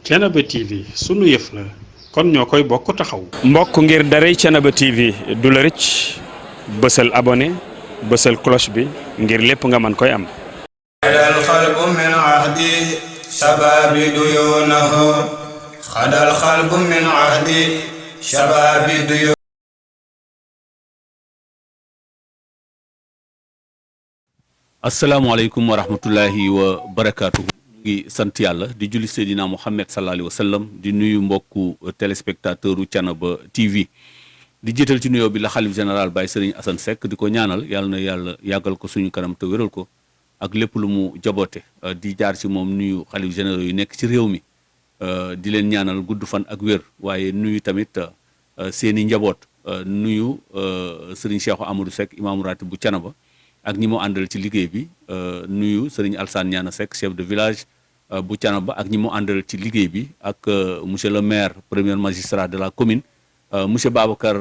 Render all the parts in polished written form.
Thiénaba TV sunu yëf la kon ñoo koy bokk taxaw. mbokk ngir daray Thiénaba TV du la rëcc bësal abonné bësal cloche bi ngir lépp nga mën koy am. xadal xalbu min ahdi shababi duyunahu xadal xalbu min ahdi shababi duyunahu. asalaamaaleykum wa rahmatullahi wa barakaatuhu. ngi sant yàlla di julli Seydina Muhammad sallallahu alayhi wa sallam di nuyu mbokku téléspectateur u Thiénaba TV di jiital ci nuyoo bi la xalif général Baye Serigne Assane Seck di ko ñaanal yàlla na yàlla yàggal ko suñu kanam te wéral ko ak lépp lu mu jaboote di jaar ci moom nuyu xalif généraux yu nekk ci réew mi di leen ñaanal gudd fan ak wér waaye nuyu tamit seeni njaboot nuyu Serigne Cheikh Amadou Seck imaamu ratib bu Thiénaba ak ñi mu àndal ci liggéey bi nuyu Serigne Alsane Niana Seck chef de village bu Thiénaba ak ñi mu àndal ci liggéey bi ak monsieur le maire premier magistrat de la commune monsieur Babacar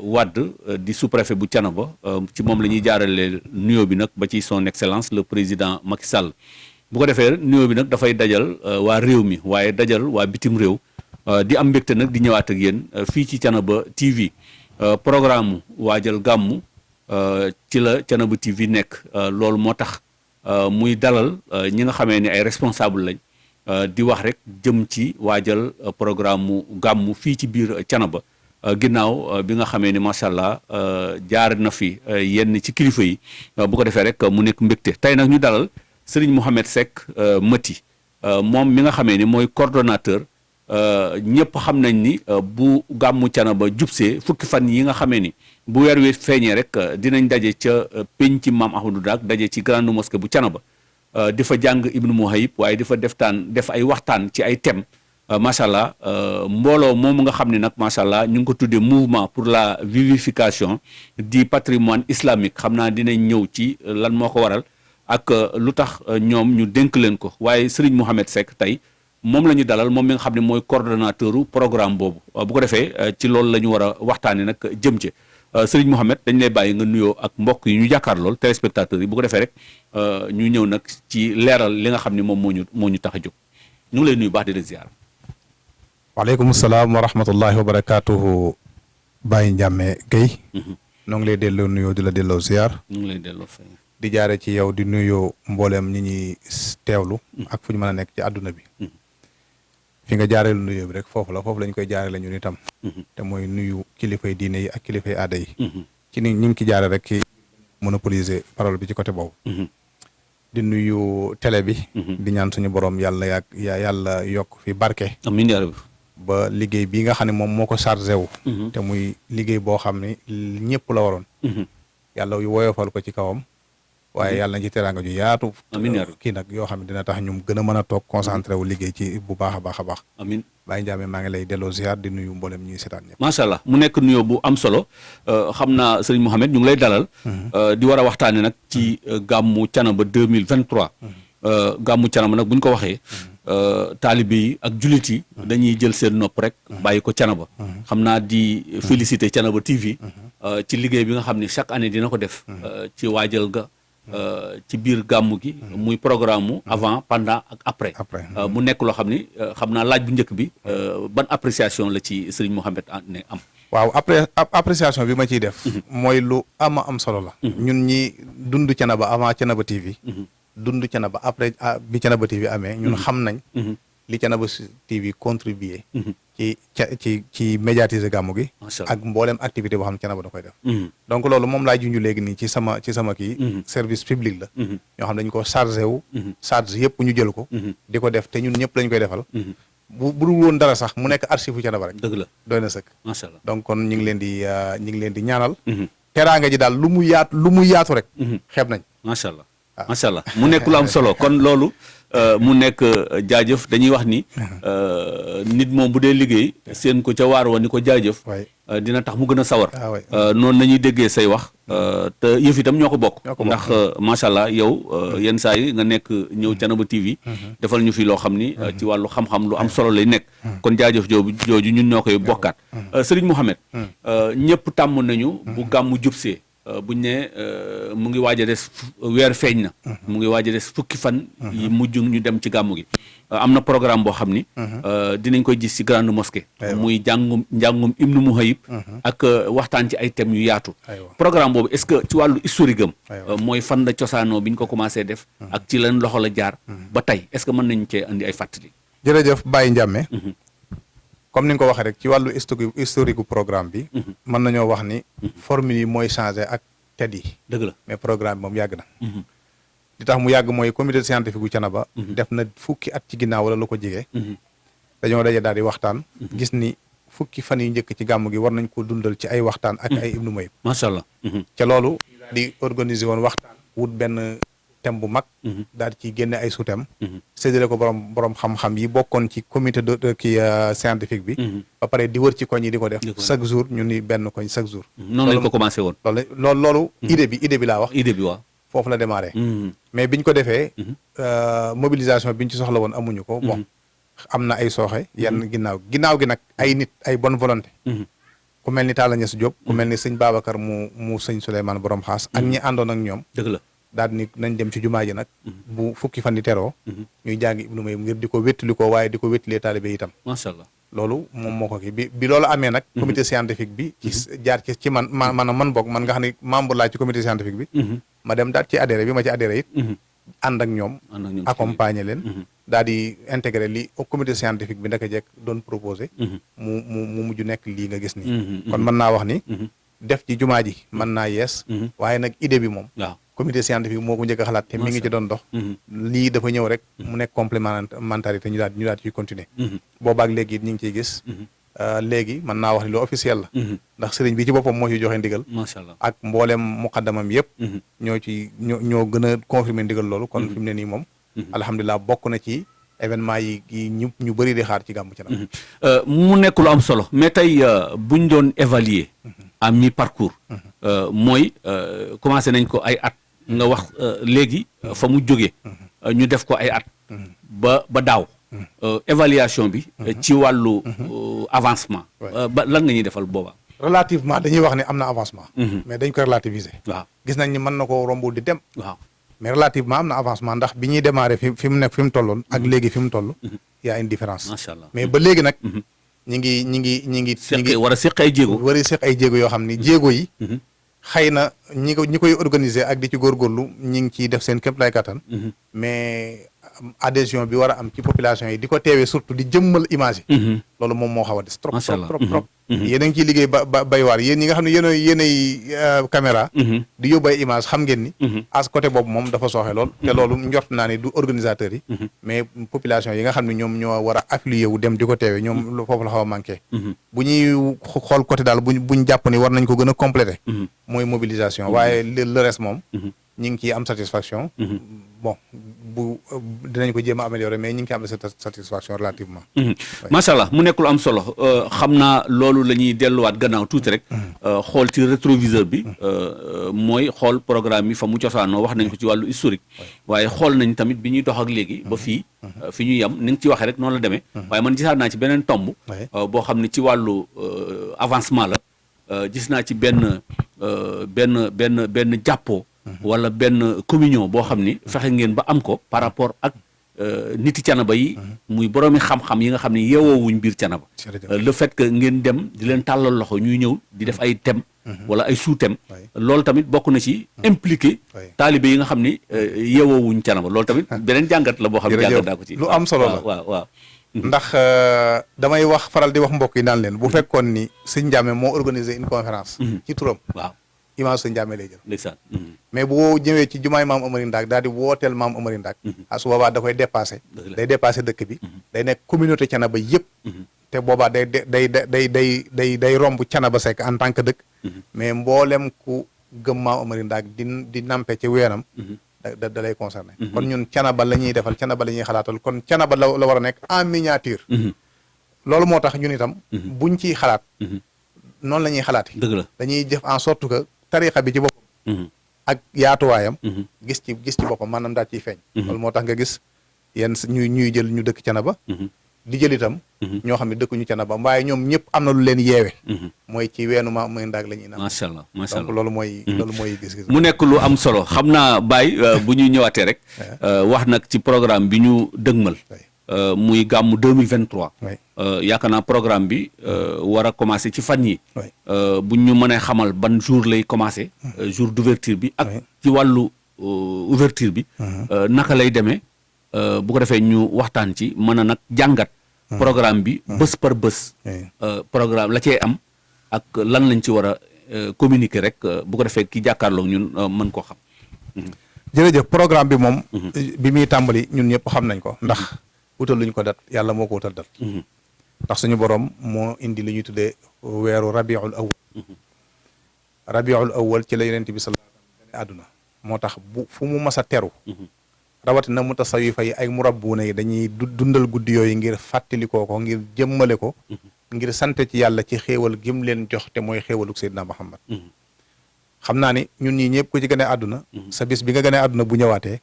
Wade di sous-préfet bu Thiénaba ci moom la ñuy jaarale nuyoo bi nag ba ci son excellence le président Macky Sall bu ko defee nuyoo bi nag dafay dajal waa réew mi waaye dajal waa bitim réew di am mbégte nag di ñëwaat ak yéen fii ci Thiénaba TV programme waajal gàmmu ci la Thiénaba TV nekk loolu moo tax muy dalal ñi nga xamee ni ay responsable lañ di wax rek jëm ci waajal programme mu gàmmu fii ci biir Thiénaba ginnaaw bi nga xamee ni macha allah jaar na fi yenn ci kilifa yi bu ko defee rek mu nekk mbégte tey nag ñu dalal Serigne Mohamed Seck Mati moom mi nga xamee ni mooy coordonnateur ñëpp xam nañ ni bu gàmmu Thiénaba jubsee fukki fan yi nga xamee ni bu weer wi feeñee rek dinañ daje ca penc maam Ahmadou Daak daje ci grande mosquée bu Thiénaba di fa jàng Ibnu Muhayib waaye di fa def ay waxtaan ci ay thèmes macha allah mbooloo moomu nga xam ne nag macha allah ñu ngi ko tuddee mouvement pour la vivification du patrimoine islamique xam naa dinañ ñëw ci lan moo ko waral ak lu tax ñoom ñu dénk leen ko waaye Serigne Mohamed Seck tey moom la ñu dalal moom mi nga xam ne mooy coordonnateur programme boobu bu ko defee ci loolu la ñu war a waxtaanee nag jëm ci Serigne Mohamed dañ lay bàyyi nga nuyoo ak mbokk yi ñu jàkkaar lool téléspectateurs yi bu ko defee rek ñu ñëw nag ci leeral li nga xam ne moom moo ñu tax a jóg ñu ngi lay nuyu baax di la ziar. waaleykum salaam wa rahmatullahi wa barakaatuhu Baye Ndiame Guèye. noo ngi lay delloo nuyoo di la delloo ziar. ñu ngi lay delloo fay. di jaare ci yow di nuyoo mbooleem ñi ñuy teewlu. ak fu ñu mën a nekk ci àdduna bi. fi nga jaareelu nuyoo bi rek foofu lañ koy jaaree la ñun itam. te mooy nuyu kilifay diine yi ak kilifay aada yi. ci ni ñu ngi ki jaare rek ki monopoliser parole bi ci côté boobu. di nuyu télé bi. di ñaan suñu borom yàlla yokk fi barke. amiin yaa rabbi. ba liggéey bii nga xam ne moom moo ko chargé wu. te muy liggéey boo xam ne ñëpp la waroon. yàlla woyofal ko ci kawam. waaye yàlla na ci teraanga ju yaatu. amiin yaa rabbi kii nag yoo xam ne dina tax ñu gën a mën a toog concentré wu liggéey ci bu baax a baax a baax. amiin Baye Ndiame maa ngi lay delloo ziar di nuyu mboolem ñuy seetaan ñëpp. macha allah mu nekk nuyoo bu am solo xam naa Serigne Mohamed ñu ngi lay dalal. di war a waxtaanee nag ci gàmmu Thiénaba 2023. gàmmu Thiénaba nag bu ñu ko waxee. taalibe yi ak jullit yi. dañuy jël seen nopp rek. bàyyi ko Thiénaba. xam naa di féliciter Thiénaba TV. ci liggéey bi nga xam ne chaque année dina ko def. ci waajal ga. ci biir gàmmu gi muy programme mu avant pendant ak après mu nekk loo xam ni xam naa laaj bu njëkk bi ban appréciation la ci Serigne Mohamed ne am. waaw appréciation bi ma ciy def mooy lu am solo la. ñun ñi dund Thiénaba avant Thiénaba TV. dund Thiénaba après bi Thiénaba TV amee ñun xam nañ li Thiénaba TV contribuer ci médiatiser gàmmu gi ak mboolem activité boo xam ne Thiénaba da koy def donc loolu moom laa junj léegi nii ci sama kii service public la ñoo xam dañu ko chargé wu charge yëpp ñu jël ko di ko def te ñun ñëpp lañ koy defal bu dul woon dara sax mu nekk archive u Thiénaba rek dëgg la doy na sëkk macha allah donc kon ñu ngi leen di ñaanal teraanga ji daal lu mu yaatu rek xeeb nañ macha allah macha allah mu nekk lu am solo kon loolu mu nekk jaajëf dañuy wax ni nit moom bu dee liggéey seen ko ca waar wa ni ko jaajëf dina tax mu gën a sawar noonu la ñuy déggee say wax te yëf itam ñoo ko bokk ndax macha allah yow yenn saa yi nga nekk ñëw Thiénaba TV defal ñu fi loo xam ni ci wàllu xam-xam lu am solo lay nekk kon jaajëf jooju ñun ñoo koy bokkaat Serigne Mohamed ñëpp tàmm nañu bu gàmmu jubsee buñ ne mu ngi waaj a des weer feeñ na mu ngi waaj a des fukki fan yi mujj ñu dem ci gàmmu gi am na programme boo xam ni dinañ koy gis ci grande mosquée muy njàngum Ibnu Muhayib ak waxtaan ci ay thèmes yu yaatu programme boobu est-ce que ci wàllu historique am mooy fan la cosaanoo bi ñu ko commencé def ak ci lan loxo la jaar ba tey est-ce que mën nañ cee andi ay fàttali. jërëjëf Baye Ndiame comme ni nga ko waxee rek ci wàllu historique gu programme bi mën nañoo wax ni formule yi mooy changé ak TED yi dëgg la mais programme bi moom yàgg na li tax mu yàgg mooy comité scientifique gu Thiénaba def na fukki at ci ginnaaw wala lu ko jege dañoo daje daal di waxtaan gis ni fukki fan yu njëkk ci gàmm gi war nañ ko dundal ci ay waxtaan ak ay Ibnu Muhayib macha allah ca loolu di organiser woon waxtaan wut benn thème bu mag daal di ciy génne ay sous-thèmes séddale ko borom xam-xam yi bokkoon ci comité de scientifique bi ba pare di wër ci koñ yi di ko def chaque jour ñu ni benn koñ chaque jour noonu lañ ko commencé woon loolu idée bi laa wax idée bi waaw foofu la démarré mais biñ ko defee mobilisation biñ ci soxla woon amuñu ko bon am na ay sooxe yenn ginnaaw gi nag ay nit ay bonne volonté ku mel ni Talla Niass Diop ku mel ni sëñ Babacar mu sëñ Souleymane borom xaas ak ñi àndoon ak ñoom dëgg la daal ni nañ dem ci jumaa ji nag bu fukki fan di teroo ñuy jàngi Ibnu Muhayib ngir di ko wéttali ko waaye di ko wéttalee taalibe itam macha allah loolu moom moo ko kii bi loolu amee nag comité scientifique bi ci jaar ci man bokk man nga xam ne membre laa ci comité scientifique bi ma dem daal ci adhéré bi ma ci adhéré it ànd ak ñoom accompagner leen daal di intégré li comité scientifique bi ndaka jekk doon proposé mu mujj nekk lii nga gis nii kon mën naa wax ni def ci jumaa ji mën naa yees waaye nag idée bi moom waaw comité scientifique moo ko njëkk a xalaat te mi ngi ci doon dox lii dafa ñëw rek mu nekk complémentarité ñu daal ciy continuer boobaak léegi it ñu ngi ciy gis léegi mën naa wax ni lu officiel la ndax sëriñ bi ci boppam moo ci joxe ndigal macha allah ak mboolem muqaddamam yëpp ñoo gën a confirmer ndigal loolu kon fi mu ne nii moom alhamdulilah bokk na ci événement yi ñu bëri di xaar ci gàmmu Thiénaba mu nekk lu am solo mais tey buñ doon évaluer à mi-parcours mooy commencé nañ ko ay at nga wax léegi fa mu jógee ñu def ko ay at ba daaw évaluation bi ci wàllu avancement ba lan nga ñuy defal booba relativement dañuy wax ne am na avancement mais dañ ko relativiser waaw gis nañ ni mën na ko romb di dem waaw mais relativement am na avancement ndax bi ñuy démarrer fi mu nekk fi mu tolloon ak léegi fi mu toll y a une différence macha allah mais ba léegi nag ñi ngi war a seq ay jéego yoo xam ni jéego yi xëy na ñi koy organiser ak di ci góorgóorlu ñi ngi ciy def seen képp lay kattan mais adhésion bi war a am ci population yi di ko teewee surtout di jëmmal image yi loolu moom moo xaw a des trop trop yéen a ngi ciy liggéey ba bay waar yéen ñi nga xam ne yéenay caméra di yóbbu ay image xam ngeen ni as côté boobu moom dafa sooxe lool te loolu njort naa ni du organisateurs yi mais population yi nga xam ne ñoom ñoo war a affilié wu dem di ko teewee ñoom foofu la xaw a manqué bu ñuy xool côté daal buñ jàpp ni war nañ ko gën a complété mooy mobilisation waaye le reste moom ñi ngi ciy am satisfaction bon dinañ ko jéem a améliorer mais ñi ngi ciy am satisfaction relativement macha allah mu nekk lu am solo xam naa loolu la ñuy delluwaat gannaaw tuuti rek xool ci rétroviseur bi mooy xool programme yi fa mu cosaanoo wax nañ ko ci wàllu historique waaye xool nañ tamit bi ñuy dox ak léegi ba fii fi ñu yem ni nga ci waxee rek noonu la demee waaye man gisaat naa ci beneen tomb boo xam ne ci wàllu avancement la gis naa ci benn jàppoo wala benn communion boo xam ni fexe ngeen ba am ko par rapport ak niti Thiénaba yi muy boroomi xam-xam yi nga xam ne yeewoowuñ biir Thiénaba le fait que ngeen dem di leen tàllal loxo ñuy ñëw di def ay thème wala ay sous-thème loolu tamit bokk na ci impliqué taalibe yi nga xam ni yeewoowuñ Thiénaba loolu tamit beneen jàngat la boo xam ne jàngat daa ko ci lu am solo la waaw ndax damay faral di wax mbokk yi naan leen bu fekkoon ni sëñ Ndiamé moo organisé une conférence ci turam waaw image sëñ Ndiamé lay jël ndeysaan mais bu ñëwee ci jumaay maam Amari Ndaak daal di wooteel maam Amari Ndaak su boobaa da koy dépassé day dépassé dëkk bi day nekk communauté Thiénaba yëpp te boobaa day romb Thiénaba Seck en tant que dëkk mais mboolem ku gëm maam Amari Ndaak di nampe ci weenam da lay concerné kon ñun Thiénaba la ñuy defal Thiénaba la ñuy xalaatal kon Thiénaba la war a nekk en miniature loolu moo tax ñun itam buñ ciy xalaat noonu la ñuy xalaati dëgg la dañuy def en sorte que tarixa bi ci boppam ak yaatuwaayam gis ci boppam maanaam daal ciy feeñ loolu moo tax nga gis yenn ñuy jël ñu dëkk Thiénaba di jël itam ñoo xam ne dëkkuñu Thiénaba waaye ñoom ñëpp am na lu leen yeewe mooy ci weenu ma muy ndaag la ñuy naan macha allah macha allah donc loolu mooy gis-gis mu nekk lu am solo xam naa Baye bu ñuy ñëwaatee rek wax nag ci programme bi ñu dëgmal muy gàmmu 2023. Oui. yaakaar naa programme bi war a commencé ci fan yi. Oui. bu ñu mënee xamal ban jour lay commencé. jour d'ouverture bi ak Oui. ci wàllu ouverture bi. naka lay demee bu ko defee ñu waxtaan ci mën a nag jàngat. programme bi bés par bés. Oui. programme la cee am ak lan lañ ci war a communiquer rek bu ko defee ki jàkkaarloog ñun mën koo xam. jërëjëf programme bi moom bi muy tàmbali ñun ñëpp xam nañ ko ndax wutal luñ ko dat yàlla moo ko wutal dat ndax suñu borom moo indi li ñuy tuddee weeru rabiul awwal rabiul awwal ci la yonent bi sallallahu alayhi wa sallam gane àdduna moo tax bu fu mu mas a teru rawatina mutasawifa yi ay murabbuuna yi dañuy dundal guddi yooyu ngir fàttalikoo ko ngir jëmmale ko ngir sant ci yàlla ci xéewal gim leen jox te mooy xéewaluk Seydina Muhammad xam naa ni ñun ñii ñëpp ku ci gane àdduna sa bis bi nga gane àdduna bu ñëwaatee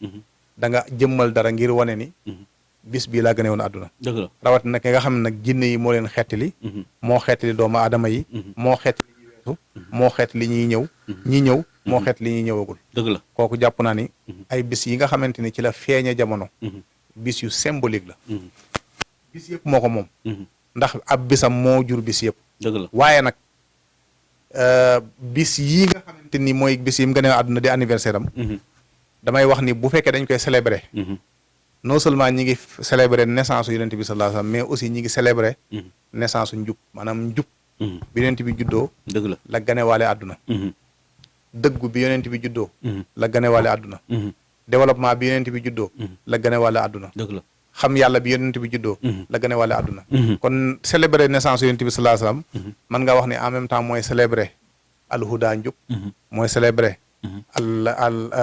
da nga jëmmal dara ngir wane ni bis bii laa gane woon àdduna dëgg la rawatina ki nga xam ne nag jinne yi moo leen xettali moo xettali doomu aadama yi moo xettali ñi weesu moo xettali ñiy ñëw ñi ñëw moo xettali ñi ñëwagul dëgg la kooku jàpp naa ni ay bis yi nga xamante ni ci la feeñe jamono bis yu symbolique la bis yëpp moo ko moom ndax ab bisam moo jur bis yëpp dëgg la waaye nag bis yii nga xamante ni mooy bis yi mu gën a àdduna di anniversaire am damay wax ni bu fekkee dañ koy célébrer non seulement ñi ngi célébrer naissance u yonent bi sallallahu alayhi wasallam mais aussi ñi ngi célébrer naissance u njub maanaam njub bi yonent bi juddoo dëgg la la ganewaale àdduna dëggu bi yonent bi juddoo la ganewaale àdduna développement bi yonent bi juddoo la ganewaale àdduna dëgg la xam yàlla bi yonent bi juddoo la ganewaale àdduna kon célébrer naissance yonent bi sallallahu alayhi wasallam mën nga wax ni en même temps mooy célébrer alhuda njub mooy célébrer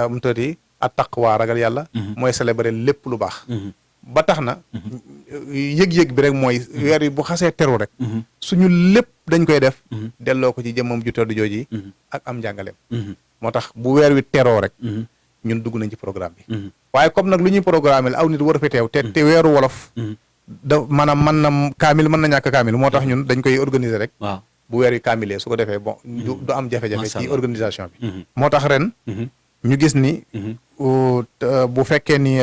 mu tëddi at taqwa ragal yàlla mooy célébrer lépp lu baax ba tax na yëg-yëg bi rek mooy weer yi bu xasee teru rek suñu lépp dañ koy def delloo ko ci jëmmam ju tedd jooji ak am njàngaleem moo tax bu weer wi teroo rek ñun dugg nañ ci programme bi waaye comme nag lu ñuy programme aw nit war a fi teew te weeru wolof da maanaam mën na kaamil mën na ñàkk kaamil moo tax ñun dañ koy organiser rek waaw bu weer wi kaamilee su ko defee bon du am jafe-jafe ci organisation bi moo tax ren ñu gis ni bu fekkee ni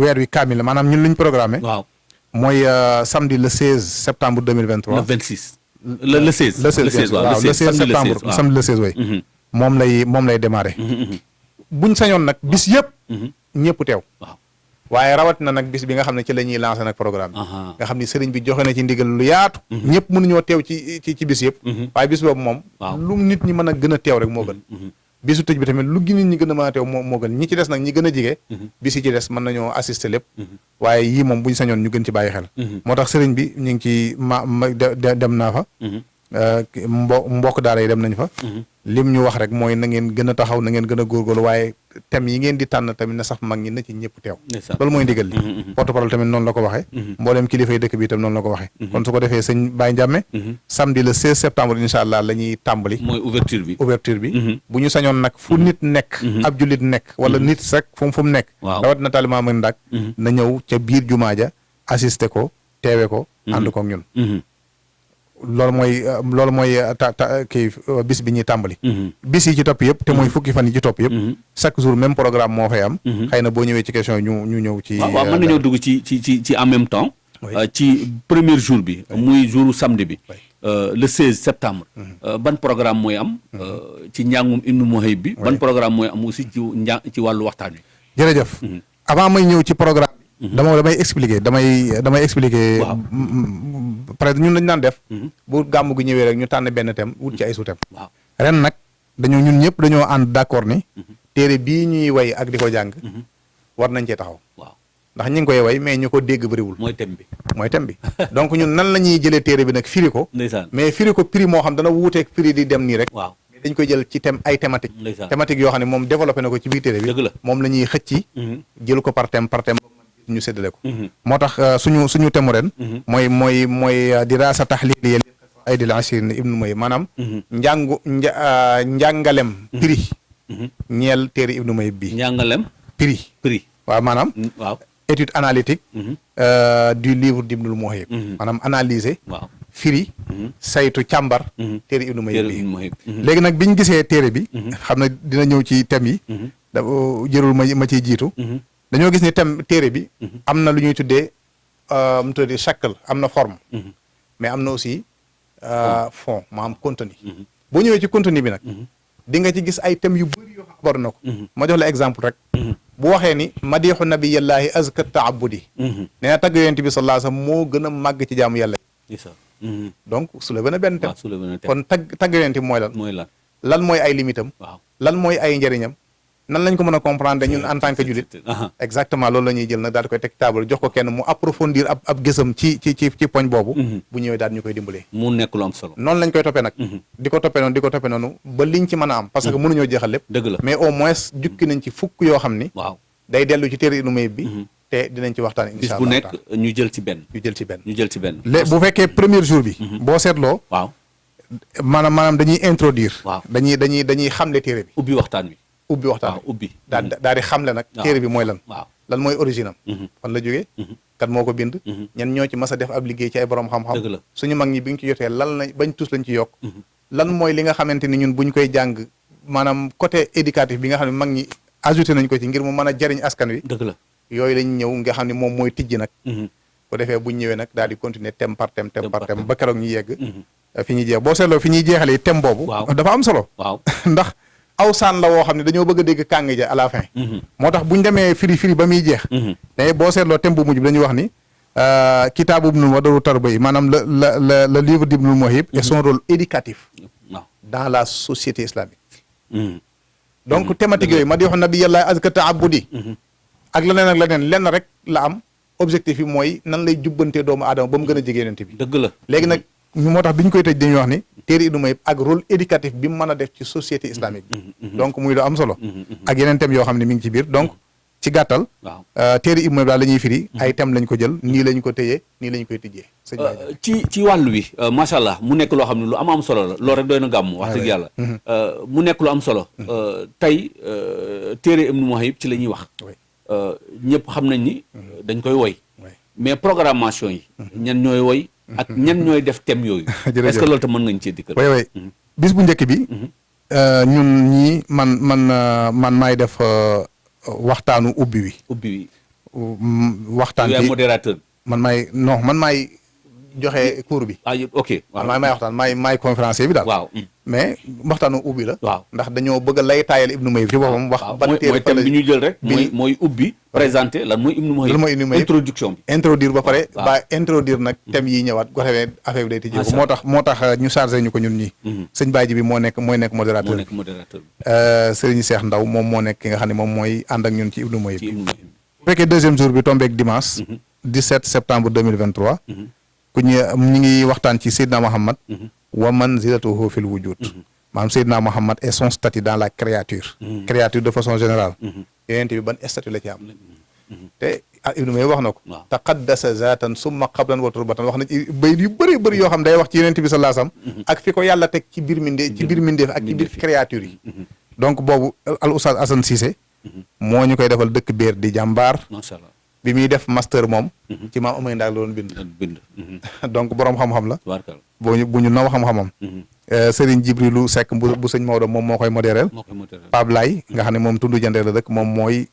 weer wi kaamil la maanaam ñun lu ñu programmé waaw mooy samedi le 16 septembre 2023 le 26 le 16 le 16 waaw le 16 septembre samedi le 16 way moom lay démarré buñ sañoon nag bis yëpp ñëpp teew waaw waaye rawat na nag bis bi nga xam ne ci la ñuy lancé nag programme bi nga xam ni sëriñ bi joxe na ci ndigal lu yaatu ñëpp mënuñoo teew ci bis yëpp waaye bis boobu moom lu nit ñi mën a gën a teew rek moo gën bisu tëj bi tamit lu gi nit ñi gën a mën a teew moo gën ñi ci des nag ñi gën a jige bis yi ci des mën nañoo assister lépp waaye yii moom buñ sañoon ñu gën ci bàyyi xel moo tax sëriñ bi ñu ngi ci dem naa fa mbokk daara yi dem nañ fa lim ñu wax rek mooy na ngeen gën a taxaw na ngeen gën a góorgóorlu waaye thème yi ngeen di tànn tamit na sax mag ñi na ci ñëpp teew loolu mooy ndigal li porte-parole tamit noonu la ko waxee mboolem kilifa yi dëkk bi itam noonu la ko waxee kon su ko defee sëñ Baye Ndiame samedi le 16 septembre incha allah la ñuy tàmbali mooy ouverture bi bu ñu sañoon nag fu nit nekk ab jullit nekk wala nit rek fu mu nekk rawat na talimaa mën ndak na ñëw ca biir jumaa ja assister ko teewe ko ànd ko ak ñun loolu mooy kii bis bi ñuy tàmbali bis yi ci topp yëpp te mooy fukki fan yi ci topp yëpp chaque jour même programme moo fay am xëy na boo ñëwee ci question ñu ñëw ci waaw mën nañoo dugg ci en même temps ci premier jour bi muy jouru samedi bi le 16 septembre ban programme mooy am ci njàngum Ibnu Muhayib bi ban programme mooy am aussi ci wàllu waxtaan wi jërëjëf avant may ñëw ci programme damay expliquer damay expliquer peut être ñun dañ naan def bu gàmm gi ñëwee rek ñu tànn benn thème wut ci ay sous-thème ren nag ñun ñëpp dañoo ànd d'accord ni téere bii ñuy way ak di ko jàng war nañ cee taxaw ndax ñi ngi koy way mais ñu ko dégg bëriwul mooy thème bi donc ñun nan la ñuy jëlee téere bi nag firi ko mais firi ko prix moo xam dana wuuteeg prix di dem nii rek mais dañ koy jël ci thème ay thématique yoo xam ne moom développé na ko ci biir téere bi moom la ñuy xëcci jël ko par thème ñu séddale ko moo tax suñu temu ren mooy diraasa taxliiliya ay di la ashirin Ibnu Muhayib maanaam njàngalem prix ñeel téere Ibnu Muhayib bi njàngalem prix waaw maanaam étude analytique du livre d'Ibnu Muhayib maanaam analyser firi saytu càmbar téere Ibnu Muhayib bi léegi nag biñ gisee téere bi xam na dina ñëw ci thème yi jërul ma ciy jiitu dañoo gis ni thème téere bi am na lu ñuy tuddee mu tuddati shakl am na forme mais am na aussi fond maanaam contenu boo ñëwee ci contenu bi nag di nga ci gis ay thèmes yu bëri yoo xam abordé na ko ma jox la exemple rek bu waxee ni madixu nabiyallaahi azka taabudi nee na tagg yonent bi sallallahu alayhi wasallam moo gën a màgg ci jaamu yàlla donc soulevé na benn thème kon tagg yonent bi mooy lan mooy ay limitam lan mooy ay njëriñam nan lañ ko mën a comprendre ñun en tant que jullit exactement loolu la ñuy jël nag daal di koy teg table jox ko kenn mu approfondir ab gësam ci poñ boobu bu ñëwee daal ñu koy dimbalee mu nekk lu am solo noonu lañ koy toppee nag di ko toppee noonu ba liñ ci mën a am parce que mënuñoo jeexal lépp dëgg la mais au moins jukki nañ ci fukk yoo xam ni waaw day dellu ci téere Ibnu Muhayib bi te dinañ ci waxtaan insha Allah bis bu nekk ñu jël ci benn léegi bu fekkee premier jour bi boo seetloo waaw maanaam dañuy introduire waaw dañuy xamle téere bi ubbi waxtaan daal di xamle nag téere bi mooy lan mooy origine am fan la jógee kat moo ko bind ñan ñoo ci mas a def ab liggéey ci ay borom xam-xam suñu mag ñi bi ñu ci jotee lan lañ bañ tus lañ ci yokk lan mooy li nga xamante ni ñun bu ñu koy jàng maanaam côté éducatif bi nga xam ne mag ñi ajouté nañ ko ci ngir mu mën a jariñ askan wi dëgg la yooyu lañ ñëw nga xam ne moom mooy tijji nag bu defee buñ ñëwee nag daal di continuer thème par thème ba keroog ñu yegg fi ñuy jeex boo seetloo fi ñuy jeexalee thème boobu dafa am solo ndax awsaan la woo xam ne dañoo bëgg a dégg kàng ja à la fin moo tax buñ demee firi ba muy jeex mais boo seetloo thème bu mujj bi dañuy wax ni kitaabu Ibnul Wadaru Tarbawi maanaam le livre d'Ibnul Muhayib et son rôle éducatif dans la société islamique donc thématique yooyu madixu nabiyallaahi azka taabudi ak leneen lenn rek la am objectif yi mooy nan lay jubbantee doomu aadama ba mu gën a jege yonent bi dëgg la léegi nag moo tax bi ñu koy tëj dañuy wax ni téere Ibnu Muhayib ak rôle éducatif bi mu mën a def ci société islamique bi donc muy lu am solo ak yeneen thèmes yoo xam ne mi ngi ci biir donc ci gàttal téere Ibnu Muhayib daal la ñuy firi ay thèmes lañ ko jël nii lañ ko tëyee nii lañ koy tijjee ci wàllu wi macha allah mu nekk loo xam ne lu am solo la loolu rek doy na gàmm wax dëgg yàlla mu nekk lu am solo tey téere Ibnu Muhayib ci la ñuy wax ñëpp xam nañ ni dañ koy woy mais programmation yi ñan ñooy woy ak ñan ñooy def thème yooyu est-ce que loolu tam mën ngañ cee dikkal way bis bu njëkk bi ñun ñii man maay def waxtaanu ubbi wi waxtaan bi modérateur man maay joxe cours bi ok maay waxtaan maay conférencier bi daal waaw mais waxtaanu ubbi la waaw ndax dañoo bëgg a lay taayal Ibnu Muhayib ci boppam wax ban téere mooy thème bi ñu jël rek mooy ubbi présenté lan mooy Ibnu Muhayib introduction bi introduire ba pare ba introduire nag thème yi ñëwaat bu ko defee affaire bi day tijji ko moo tax ñu chargé ñu ko ñun ñii sëñ Badji bi mooy nekk modérateur bi Serigne Cheikh Ndaw moom moo nekk ki nga xam ne moom mooy ànd ak ñun ci Ibnu Muhayib bi bu fekkee deuxième jour bi tombeek dimanche 17 septembre 2023 ku ñu ngi waxtaan ci Seydina Muhammad wa manzilatuhu fil wujud maanaam Seydina Muhammad et son statut dans la créature de façon générale yonent bi ban statut la ci am te Ibnu Muhayib wax na ko taqaddasa zaatan summa qablan wa turbatan wax na ci bayit yu bëri yoo xam day wax ci yonent bi sallallahu alayhi wasallam ak fi ko yàlla teg ci biir mindeef ak ci biir créature yi donc boobu al oustaz Assane Cissé moo ñu koy defal dëkk biir di jàmbaar macha allah bi muy def master moom ci maam Amay Ndaak la doon bind donc boroom xam-xam la bu ñu naw xam-xamam Serigne Jibrilu Seck bu sëñ Maodo moom moo koy modéreel Pape Laye nga xam ne moom tundu jandee la dëkk moom mooy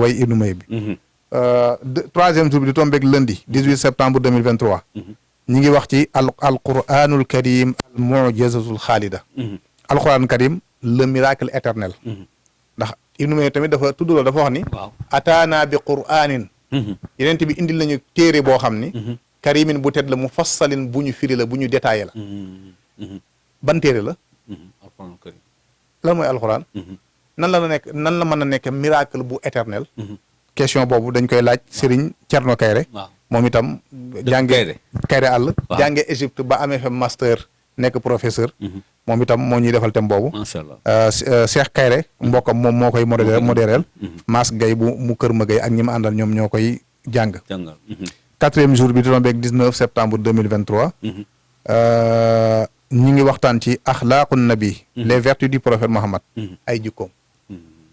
way Ibnu Muhayib bi troisième jour bi di tombeeg lundi 18 septembre 2023 ñi ngi wax ci alquranul karim al mu'jizatul xaalida alquranul karim le miracle éternel ndax Ibnu Muhayib tamit dafa tudd loolu dafa wax ni ataana bi quranin yeneen bi indil nañu téere boo xam ni karimin bu tedd la mu fassalin bu ñu firi la bu ñu détaillé la ban téere la lan mooy alxuraan nan la mën a nekk miracle bu éternel question boobu dañ koy laaj Serigne Thierno Kayre moom itam jànge Kayre àll jànge Égypte ba amee fa master nekk professeur moom itam moo ñuy defal thème boobu macha allah Cheikh Kayre mbokkam moom moo koy modéreel Mass Gaye bu mu kër ma Gaye ak ñi ma àndal ñoom ñoo koy jàng quatrième jour bi di tombeeg 19 septembre 2023 ñi ngi waxtaan ci axlaaqun nabi les vertus du prophète Muhammad ay jikkoom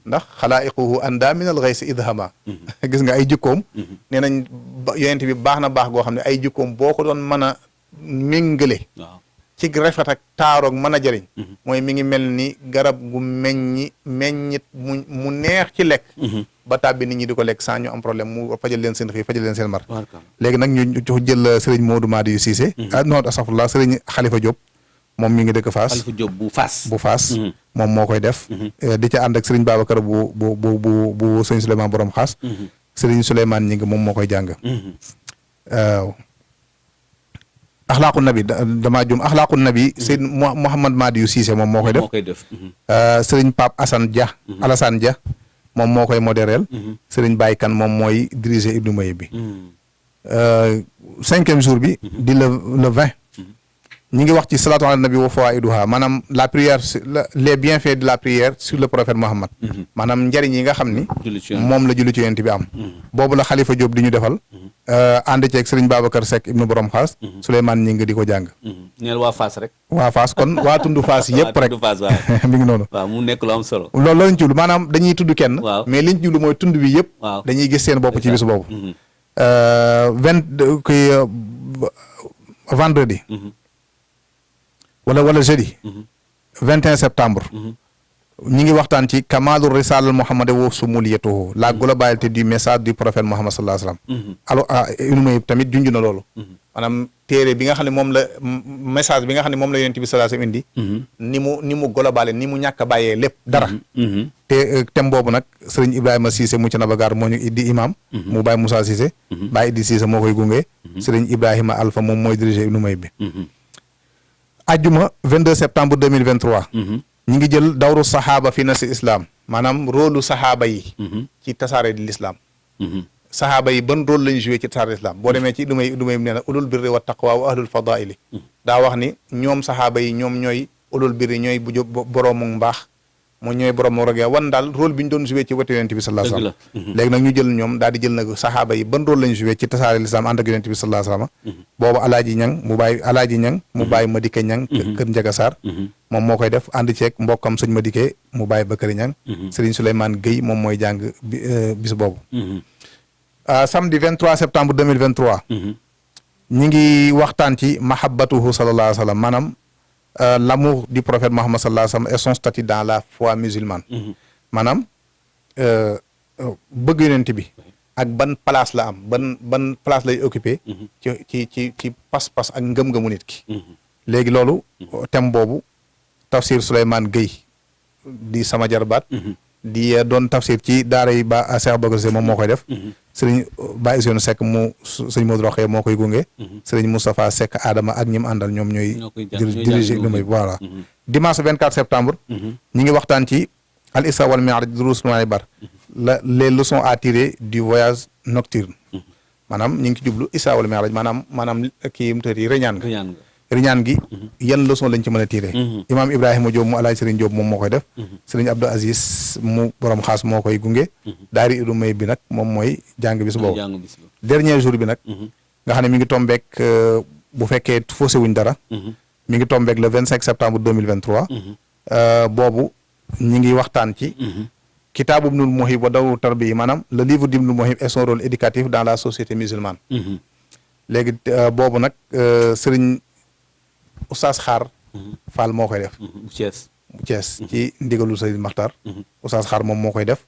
ndax xalaa'iquhu anda min al ghays idhama gis nga ay jikkoom nee nañ yonent bi baax na baax goo xam ne ay jikkoom boo ko doon mën a méngale ci rafet ak taaroog mën a jëriñ mooy mi ngi mel ni garab gu meññit mu neex ci lekk ba tàbbi nit ñi di ko lekk sans ñu am problème mu fajal leen seen xiif fajal leen seen mar léegi nag ñu jël sëriñ Modou Madi Cissé non astafurlah sëriñ Khalifa Diop moom mi ngi dëkk Fass Khalifa Diop bu Fass moom moo koy def di ca ànd ak sëriñ Babacar bu sëriñ Souleymane borom xaas sëriñ Souleymane ñi ngi moom moo koy jàng waaw axlaaqu nabi damaa jum axlaaqu nabi Seyd Mouhamad Madi Cissé moom moo koy def sëriñ Pape Alassane Dia moom moo koy modéreel sëriñ Baye Kane moom mooy diriger Ibnu Mayib bi 5e jour bi di le 20 ñi ngi wax ci salaatu ala nabi wa fawaiduha maanaam la prière les bienfaits de la prière sur le prophète Mohammed maanaam njëriñ yi nga xam ni moom la julli ci yonent bi am boobu la Khalifa Diop di ñu defal ànd ceeg sëriñ Babacar Seck ibnu borom xaas Souleymane ñi ngi di ko jàng neel waa Fass rek waa Fass kon waa tund Fass yëpp rek mi ngi noonu waaw mu nekk lu am solo loolu lañ jublu maanaam dañuy tudd kenn mais liñ jublu mooy tund bi yëpp dañuy gis seen bopp ci bis boobu vendredi wala jeudi 21 septembre ñi ngi waxtaan ci kamalul risala Muhammad wa sumuliyatuhu la globalité du message du prophète Muhammad sallallahu alayhi wasallam alors Ibnu Mayib tamit junj na loolu maanaam téere bi nga xam ne moom la message bi nga xam ne moom la yonent bi sallallahu alayhi wasallam indi ni mu globale ni mu ñàkk a bàyyee lépp dara te thème boobu nag sëriñ Ibrahima Cissé mu ci Nabagaar moo ñu di imam mu Baye Moussa Cissé Baye Idi Cissé moo koy gunge sëriñ Ibrahima Alpha moom mooy diriger Ibnu Mayib bi ajjuma 22 septembre 2023 ñi ngi jël dawru saxaaba fi nasi islam maanaam rôlu saxaaba yi ci tasaare di l'islam saxaaba yi ban rôle lañu joué ci tasaare di l'islam boo demee ci Ibnu Mayib nee na ulul birri wa taqwa wa ahlul fadaili daa wax ni ñoom saxaaba yi ñoom ñooy ulul birri ñooy boroomu mbaax moo ñooy borom moo rogee wan daal rôle bi ñu doon joué ci wetu yonent bi sallallahu alayhi wasallam léegi nag ñu jël ñoom daal di jël nag saxaaba yi ban rôle lañu joué ci tasaare l'islam ànd ak yonent bi sallallahu alayhi wasallam boobu alaaji ñang mu bàyyi Madike ñang kër Njaga Sarr moom moo koy def ànd ceeg mbokkam sëñ Madike mu bàyyi Bakari ñang Serigne Souleymane Gueye moom mooy jàng bis boobu samedi 23 septembre 2023 ñi ngi waxtaan ci mahabbatuhu sallallahu alayhi wasallam maanaam l'amour du prophète Mohammed sallallahu alayhi wa sallam et son statut dans la foi musulmane maanaam bëgg yonent bi ak ban place la am ban place lay occupé ci pas-pas ak ngëm-ngëmu nit ki léegi loolu thème boobu tafsir Souleymane Gueye di sama jarbaat di doon tafsir ci daara yi ba Cheikh Bakar Cissé moom moo koy def sëriñ Ba Isionu Seck mu sëriñ Modou Rokhaya moo koy gunge sëriñ Moustapha Seck Adama ak ñi mu àndal ñoom ñooy diriger Ibnu Mayib voilà dimanche 24 septembre ñi ngi waxtaan ci al isra wal mi'raj durusun wa ibar les leçons à tirer du voyage nocturne maanaam ñi ngi ci jublu isra wal mi'raj maanaam kii mu tëdd yi riñaan gi yan leçon lañ ci mën a tiré imam Ibrahima Diop mu alaaj Serigne Diop moom moo koy def Serigne Abdou Aziz mu borom xaas moo koy gunge daari Ibnu Mayib bi nag moom mooy jàng bis boobu dernier jour bi nag nga xam ne mi ngi tombeek bu fekkee faussé wuñ dara mi ngi tombeek le 25 septembre 2023 boobu ñi ngi waxtaan ci kitaabu Ibnul Mouhib wa dawru tarbiya maanaam le livre d'Ibnul Mouhib et son rôle éducatif dans la société musulmane léegi boobu nag Serigne Oustaz Xaar Fall moo koy def bu Thiès ci ndigalu Serigne Makhtar Oustaz Xaar moom moo koy def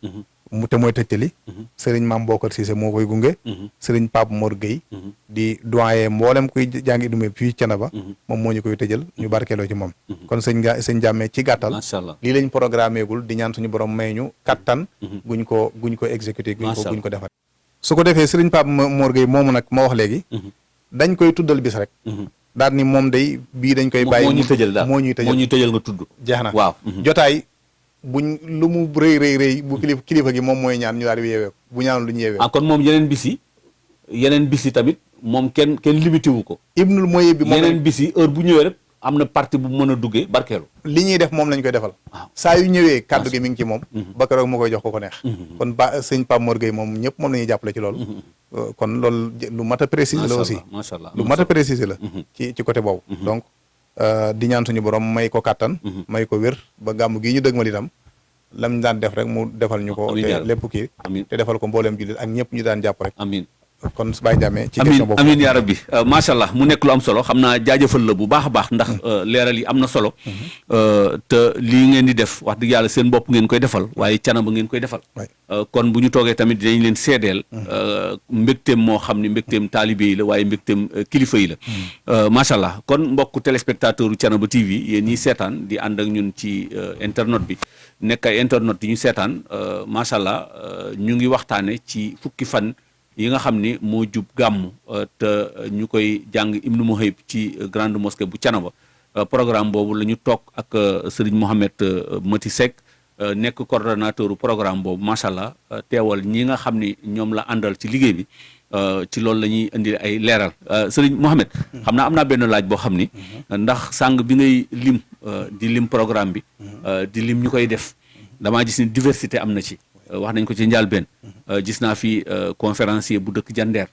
mu te mooy tëjtali Serigne Mame Bokar Cissé moo koy gunge Serigne Pape Mor Gueye di doyen mboolem kuy jàngi Ibnu Mayib fii Thiénaba moom moo ñu koy tëjal ñu barkeeloo ci moom kon sëñ Jàmme ci gàttal lii lañ programmé gul di ñaan suñu borom may ñu kattan guñ ko exécuté guñ ko defar su ko defee Serigne Pape Mor Gueye moomu nag ma wax léegi dañ koy tuddal bis rek daal ni moom day bii dañ koy bàyyi moo ñuy tëjal nga tudd jeex na waaw jotaay buñ lu mu rëy bu kilifa gi moom mooy ñaan ñu daal di yeewee bu ñaanoon lu ñu yeewee kon moom yeneen bis yi tamit moom kenn limité wu ko Ibnul Mayib bi moom yeneen bis yi heure bu ñëwee rek am na partie bu mën a duggee barkeelu li ñuy def moom lañ koy defal saa yu ñëwee kàddu gi mi ngi ci moom ba keroog mu koy jox ko neex kon sëñ Pape Mor Gueye moom ñëpp moom la ñuy jàppale ci loolu kon loolu lu mat a préciser la aussi lu mat a préciser la ci côté boobu donc di ñaan suñu borom may ko kàttan may ko wér ba gàmm gii ñu dëgmal itam lam daan def rek mu defal ñu ko te lépp kii te defal ko mbooleem jullit ak ñëpp ñu daan jàpp rek kon su Baye Ndiame ci amiin question boobu amiin yaa rabbi macha allah mu nekk lu am solo xam naa jaajëfal la bu baax a baax ndax leeral yi am na solo te lii ngeen di def wax dëgg yàlla seen bopp ngeen koy defal waaye Thiénaba ngeen koy defal kon bu ñu toogee tamit dinañ leen seedeel mbégteem moo xam ni mbégteem taalibe yi la waaye mbégteem kilifa yi la macha allah kon mbokku téléspectateur u Thiénaba TV yéen ñiy seetaan di ànd ak ñun ci internet bi nekk ay internet yi ñu seetaan macha allah ñu ngi waxtaane ci fukki fan yi nga xam ni moo jub gàmm te ñu koy jàng Ibnu Muhayib ci grande mosquée bu Thiénaba programme boobu la ñu toog ak Serigne Mohamed Mati Seck nekk coordonnateur programme boobu macha allah teewal ñi nga xam ni ñoom la àndal ci liggéey bi ci loolu la ñuy indi ay leeral Serigne Mohamed xam naa am naa benn laaj boo xam ni ndax sàng bi ngay lim di lim programme bi di lim ñu koy def damaa gis ni diversité am na ci wax nañ ko ci njàlbeen gis naa fi conférencier bu dëkk Jandeer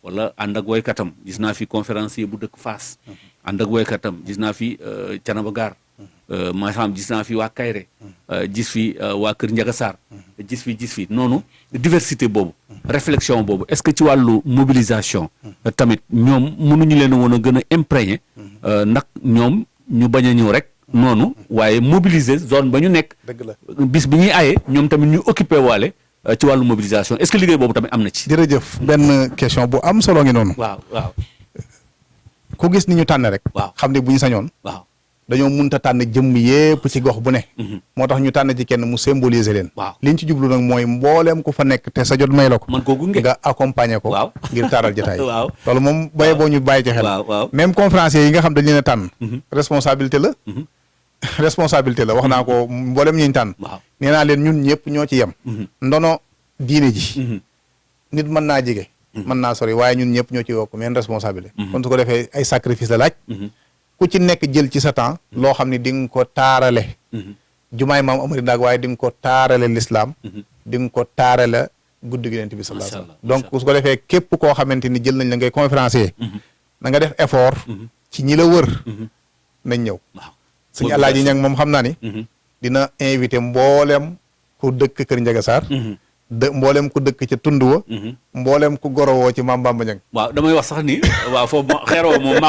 wala ànd ak woykatam gis naa fi conférencier bu dëkk Faas ànd ak woykatam gis naa fi Thiénaba Gaar maanaam gis naa fi waa Kayre gis fi waa Kër Njaga Saar gis fi noonu diversité boobu réflexion boobu est-ce que ci wàllu mobilisation tamit ñoom mënuñu leen woon a gën a imprégné ndax ñoom ñu bañ a ñëw rek noonu waaye mobiliser zone ba ñu nekk dëgg la bis bi ñuy aaye ñoom tamit ñu occupé waale ci wàllu mobilisation est-ce que liggéey boobu tamit am na ci. jërëjëf benn question bu am solo ngi noonu. waaw ku gis ni ñu tànn rek. waaw xam ne bu ñu sañoon. waaw dañoo mënut a tànn jëmm yépp ci gox bu ne. moo tax ñu tànn ci kenn mu symboliser leen. waaw liñ ci jublu nag mooy mbooleem ku fa nekk te sa jot may la ko. man koo gunge nga accompagner ko. waaw ngir taaral jotaay. waaw loolu moom baye boo ñu bàyyi ci xel. waaw même conférencier yi nga xam dañ leen a tànn. responsabilité la. responsabilité la wax naa ko mboolem ñi ñu tànn. waaw nee naa leen ñun ñëpp ñoo ci yem. ndono diine ji. nit mën naa jege. mën naa sori waaye ñun ñëpp ñoo ci yokk men responsabilité. kon su ko defee ay sacrifice la laaj. ku ci nekk jël ci sa temps. loo xam ne di nga ko taarale. jumaay maam Amari Ndaak waaye di nga ko taarale l'islam. di nga ko taarale guddi gi Yonent bi sallallahu alayhi wasallam donc su ko defee képp koo xamante ni jël nañ la ngay conférencier. na nga def effort. ci ñi la wër. nañ ñëw. suñu Alaaji Ñang moom xam naa ni. dina invité mboolem ku dëkk Kër Njaga Saar. mboolem ku dëkk ca tund wa. mboolem ku gorowoo ci Maam Bamba Ñang. waaw damay wax sax ni waaw foofu xeeroo moom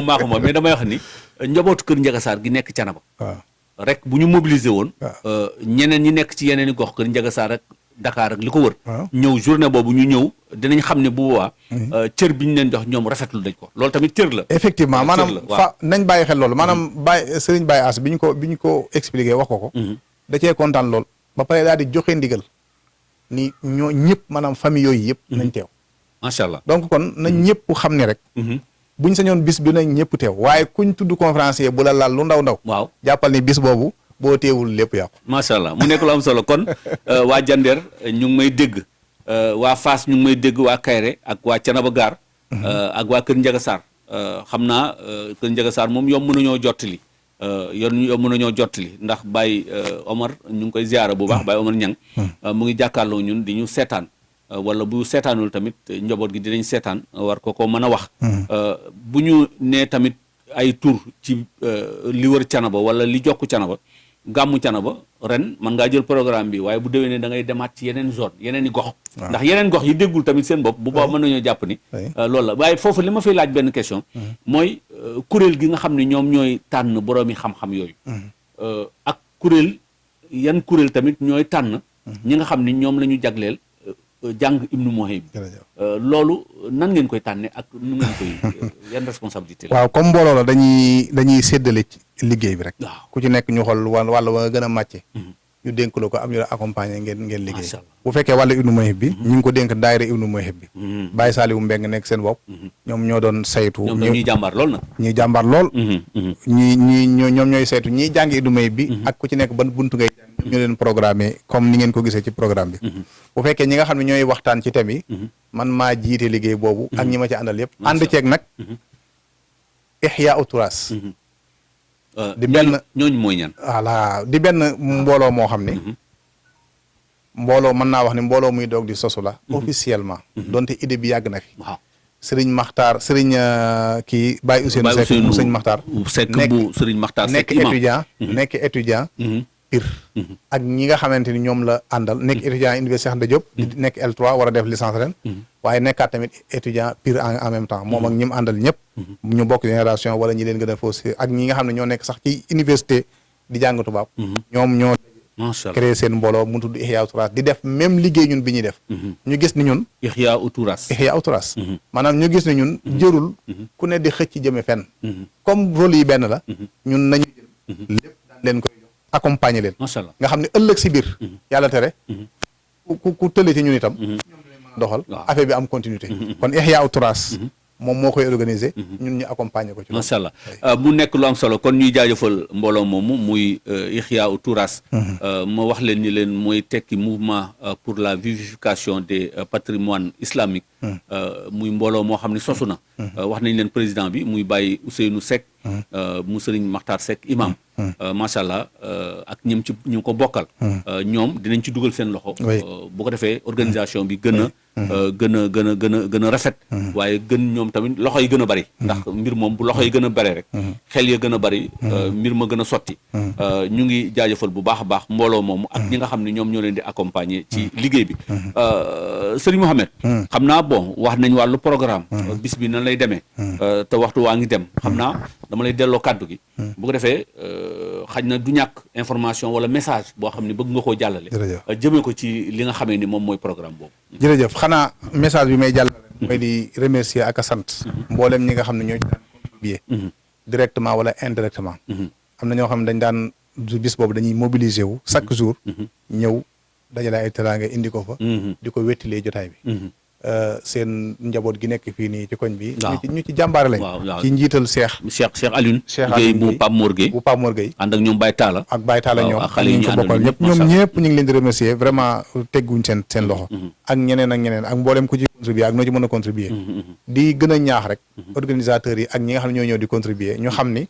maaxu moom mais damay wax ni njabootu Kër Njaga Saar gi nekk Thiénaba. waaw rek bu ñu mobiliser woon. waaw ñeneen ñi nekk ci yeneen i gox Kër Njaga Saar ak Dakar ak li ko wër. waaw ñëw journée boobu ñu ñëw dinañ xam ne bu boobaa. cër bi ñu leen jox ñoom rafetlu dañ ko loolu tamit cër la. effectivement maanaam fa nañ bàyyi xel loolu maanaam Baye Serigne Baye As bi ñu ko expliqué wax ko. da cee kontaan lool ba pare daal di joxe ndigal ni ñoo ñëpp maanaam famille yooyu yëpp. nañ teew macha allah donc kon nañ ñëpp xam ne rek. buñ sañoon bis bi nañ ñëpp teew waaye kuñ tudd conférencier bu la laal lu ndaw ndaw. waaw jàppal ni bis boobu boo teewul lépp yàqu. macha allah mu nekk lu am solo kon waa Jandeer ñu ngi may dégg waa Fass ñu ngi may dégg waa Kayre ak waa Thiénaba Gaar. ak waa Kër Njaga Saar xam naa Kër Njaga Saar moom yomb nañoo jottali yomb nañoo jottali ndax Baye Omar ñu ngi koy ziyaara bu baax Baye Omar Ñang mu ngi jàkkaarloo ñun di ñu seetaan wala bu seetaanul tamit njaboot gi dinañ seetaan war ko mën a wax. bu ñu nee tamit ay tur ci li wër Thiénaba wala li jokk Thiénaba gàmmu Thiénaba ren mën ngaa jël programme bi waaye bu déwénee da ngay demaat ci yeneen zone yeneen i gox. ndax yeneen gox yi déggul tamit seen bopp bu baax mën nañoo jàpp ni. loolu la waaye foofu li ma fiy laaj benn question. mooy kuréel gi nga xam ne ñoom ñooy tànn boroomi xam-xam yooyu. ak yan kuréel tamit ñooy tànn. ñi nga xam ne ñoom la ñu jagleel. jàng Ibnu Muhayib loolu nan ngeen koy tànne ak nu ngeen koy yan responsabilité la. waaw comme mbooloo la dañuy séddale ci liggéey bi rek. waaw ku ci nekk ñu xool wàll wa nga gën a màcce. ñu dénk la ko am ñu la accompagner ngeen liggéey. bu fekkee wàllu Ibnu Muhayib bi. ñu ngi ko dénk daayira Ibnu Muhayib bi. Baye Saliou Mbeng nekk seen bopp. ñoom ñoo doon saytu. ñoom ñuy jàmbaar lool nag. ñuy jàmbaar lool. ñoom ñooy saytu ñiy jàng Ibnu Muhayib bi. ak ku ci nekk ban buntu ngay jàng ñu leen programmé comme ni ngeen ko gisee ci programme bi. bu fekkee ñi nga xam ne ñooy waxtaan ci thème yi. man maa jiite liggéey boobu. ak ñi ma ci àndal yëpp. ànd ceeg nag. Ihya Uturaas. di benn ñooñu mooy ñan. voilà di benn mbooloo moo xam ne. mbooloo mën naa wax ne mbooloo muy doog di sosu la. officiellement. donte idée bi yàgg na fi. waaw Serigne Makhtar Serigne kii Baye Ousseynou Seck mu Serigne Makhtar. Seck bu Serigne Makhtar Seck nekk étudiant. nekk étudiant. Pire ak ñi nga xamante ni ñoom la àndal nekk étudiant université Cheikh Anta Diop di nekk L3 war a def licence ren waaye nekkaat tamit étudiant Pire en même temps moom ak ñi mu àndal ñëpp ñu bokk génération wala ñi leen gën a faussé ak ñi nga xam ne ñoo nekk sax ci université di jàng tubaab ñoom ñoo macha allah créé seen mbooloo mu tudd Ihya Touras di def même liggéey ñun bi ñuy def ñu gis ni ñun Ihya Touras maanaam ñu gis ni ñun jërul ku ne di xëcc jëme fenn comme rôle yi benn la ñun nañu jël lépp daan leen koy jox accompagner leen macha allah nga xam ne ëllëg si biir yàlla tere ku tële ci ñun itam ñoom dinañ mën a doxal affaire bi am continuité kon Ihya Touras moom moo koy organiser ñun ñu accompagner ko ci macha allah mu nekk lu am solo kon ñuy jaajëfal mbooloo moomu muy Ihya Touras ma wax leen ni leen mooy tekki mouvement pour la vivification des patrimoines islamiques muy mbooloo moo xam ne sosu na wax nañ leen président bi muy Baye Ousseynou Seck mu Sëriñ Makhtar Seck imam macha allah ak ñim ci ñu ko bokkal ñoom dinañ ci dugal seen loxo bu ko defee organisation bi gën a rafet waaye gën ñoom tamit loxo yi gën a bari ndax mbir moom bu loxo yi gën a bari rek xel ya gën a bari mbir ma gën a sotti ñu ngi jaajëfal bu baax a baax mbooloo moomu ak ñi nga xam ne ñoom ñoo leen di accompagner ci liggéey bi Sëriñ Mohamed xam naa bon wax nañ wàllu programme bis bi nan lay demee te waxtu waa ngi dem xam naa dama lay delloo kàddu gi bu ko defee xaj na du ñàkk information wala message boo xam ne bëgg nga koo jàllale jëmee ko ci li nga xamee ni moom mooy programme boobu jërëjëf xanaa message bi may jàllale mooy di remercier ak a sant mboolem ñi nga xam ne ñoo ci daan contribuer directement wala indirectement am na ñoo xam ne dañ daan bis boobu dañuy mobiliser wu chaque jour ñëw dajale ay teraanga indi ko fa di ko wettilee jotaay bi seen njaboot gi nekk fii nii ci koñ bi ñu ci jàmbaare lañ ci njiital Cheikh Alioune Guèye bu Pape Mor Guèye ànd ak ñoom Baye Talla ñoom ak ñu ko bokkal ñëpp ñoom ñëpp ñu ngi leen di remercier vraiment tegguñ seen loxo ak ñeneen ak mboolem ku ci contribuer ak noo ci mën a contribuer di gën a ñaax rek organisateurs yi ak ñi nga xam ne ñoo ñëw di contribuer ñu xam ni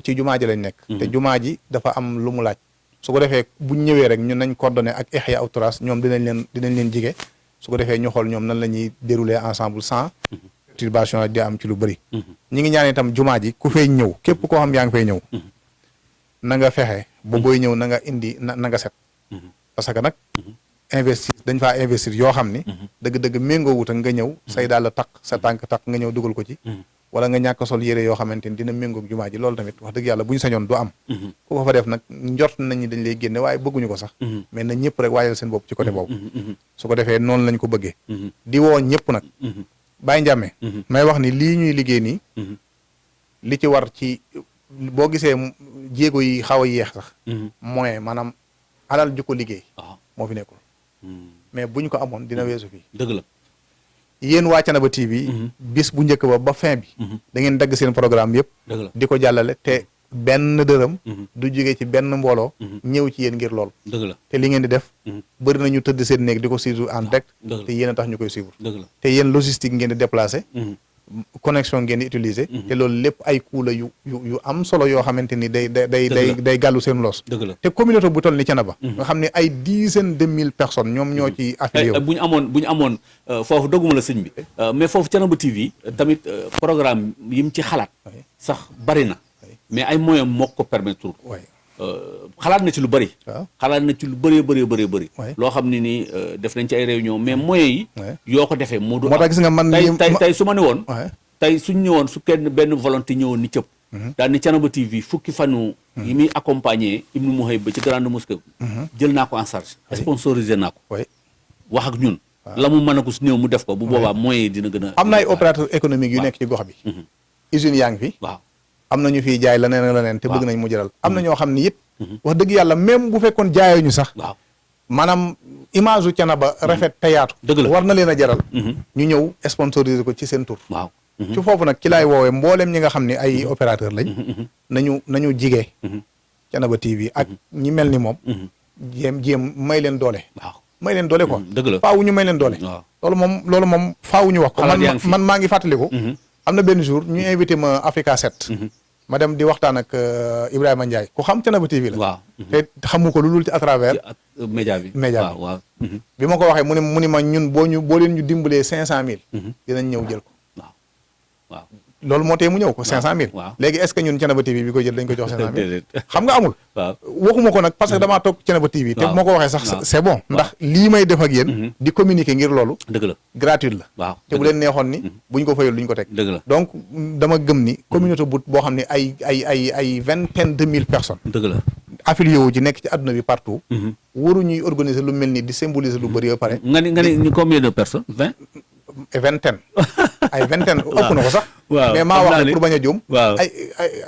ci jumaa ji lañ nekk te jumaa ji dafa am lu mu laaj su ko defee buñ ñëwee rek ñun nañ coordonné ak Ihya Touras ñoom dinañ leen jige su ko defee ñu xool ñoom nan la ñuy dérouler ensemble sans perturbation di am ci lu bëri ñi ngi ñaan itam jumaa ji ku fay ñëw képp koo xam yaa ngi fay ñëw na nga fexe ba booy ñëw na nga indi na nga set parce que nag dañ faa investir yoo xam ni dëgg-dëgg méngoo wut ak nga ñëw say daal la takk sa tànk takk nga ñëw dugal ko ci wala nga ñàkk sol yére yoo xamante ni dina méngoog jumaa ji loolu tamit wax dëgg yàlla bu ñu sañoon du am ku ko fa def nag njort nañ ni dañ lay génne waaye bëgguñu ko sax mais na ñëpp rek waajal seen bopp ci côté boobu su ko defee noonu lañ ko bëggee di woo ñëpp nag Baye Ndiame may wax ni lii ñuy liggéey nii li ci war ci boo gisee jéego yi xaw a yéex sax moyen maanaam alal ju ko liggéey moo fi nekkul mais buñ ko amoon dina weesu fii dëgg la yéen waa Thiénaba TV bis bu njëkk ba fin bi da ngeen dagg seen programme yëpp di ko jàllale te benn dërëm du jógee ci benn mbooloo ñëw ci yéen ngir lool dëgg la te li ngeen di def bëri na ñu tëdd seen néeg di ko suivre en direct te yéen a tax ñu koy suivre te yéen logistique ngeen di déplacé connexion ngeen di utiliser te loolu lépp ay coût la yu am solo yoo xamante ni day gàllu seen loos te communauté bu toll ni Thiénaba nga xam ne ay dizaine de mille personnes ñoom ñoo ci affilié bu ñu amoon foofu dogguma la sëñ bi mais foofu Thiénaba TV tamit programme yi mu ci xalaat sax bari na mais ay moyens moo ko permettre xalaat na ci lu bëri xalaat na ci lu bëri loo xam ne nii def nañ ci ay réunion mais moyens yi yoo ko defee moo tax gis nga man tey su ma ne woon tey suñ ñëwoon su kenn benn volonté ñëwoon ni cëpp daal ni Thiénaba TV fukki fanu yi muy accompagner Ibnu Mouhayib ba ci grande mosquée jël naa ko en charge sponsorisé naa ko wax ak ñun la mu mën a ko su néew mu def ko bu boobaa moyens yi dina gën a am na ay opérateur économique yu nekk ci gox bi usines yaa ngi fi waaw am na ñu fiy jaay leneen te bëgg nañ mu jëral am na ñoo xam ni it wax dëgg yàlla même bu fekkoon jaayoo ñu sax maanaam image u Thiénaba rafet te yaatu war na leen a jaral ñu ñëw sponsoriser ko ci seen tur ci foofu nag ci laay woowee mbooleem ñi nga xam ne ay opérateur lañ nañu jigee Thiénaba TV ak ñi mel ni moom jéem may leen doole may leen doole quoi faawu ñu may leen doole loolu moom faawu ñu wax ko man maa ngi fàttaliku am na benn jour ñu invité ma Africa 7 ma dem di waxtaan ak Ibrahima Ndiaye ku xam Thiénaba TV la te xamu ko lu dul ci à travers média bi bi ma ko waxee mu ni ma ñun boo leen ñu dimbalee 500 000 dinañ ñëw jël ko loolu moo tee mu ñëw ko 500000. waaw léegi est-ce que ñun Thiénaba TV bi ko jël dañ ko jox 500000. déedéet. xam nga amul. waaw waxuma ko nag parce que damaa toog Thiénaba TV. te waaw bu ma ko waxee sax waaw. c'est bon. ndax lii may def ak yéen. di communiquer ngir loolu. dëgg la gratuite la. waaw te bu leen neexoon ni. buñ ko fayul duñ ko teg. dëgg la donc dama gëm ni communauté bu boo xam ne ay vingtaine de mille personnes. dëgg la. affilié wu ci nekk ci àdduna bi partout. waru ñuy organiser lu mel ni di symboliser lu bëri ba pare. nga ni combien de personnes 20. vingtaine ay vingtaine ëpp na ko sax. waaw mais maa wax ne pour bañ a juum. waaw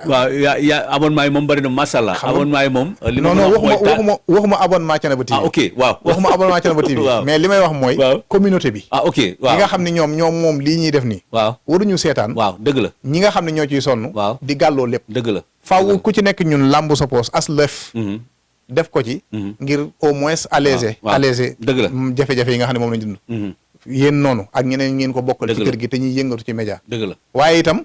waaw yaa abonnement yi moom bëri na macha allah. abonnement yi moom. li ma non wax waxuma abonnement Thiénaba TV. ah ok waaw. waxuma abonnement Thiénaba TV. waaw. mais li may wax mooy. waaw. communauté bi. ah ok ñi waaw. nga xam ne ñoom moom lii ñuy def nii. waaw waruñu seetaan. waaw dëgg la. ñi nga xam ne ñoo ciy sonn. waaw. di gàlloo lépp. dëgg la. faaw ku ci nekk ñun làmb sa poos as lëf. def ko ci. ngir au moins alléger. waaw. alléger dëgg la. jafe-jafe yi nga xam ne moom lañ dund. yéen noonu ak ñeneen ngeen ko bokkal. dëgg ci la. kër gi te ñuy yëngatu ci média. dëgg la. waaye itam.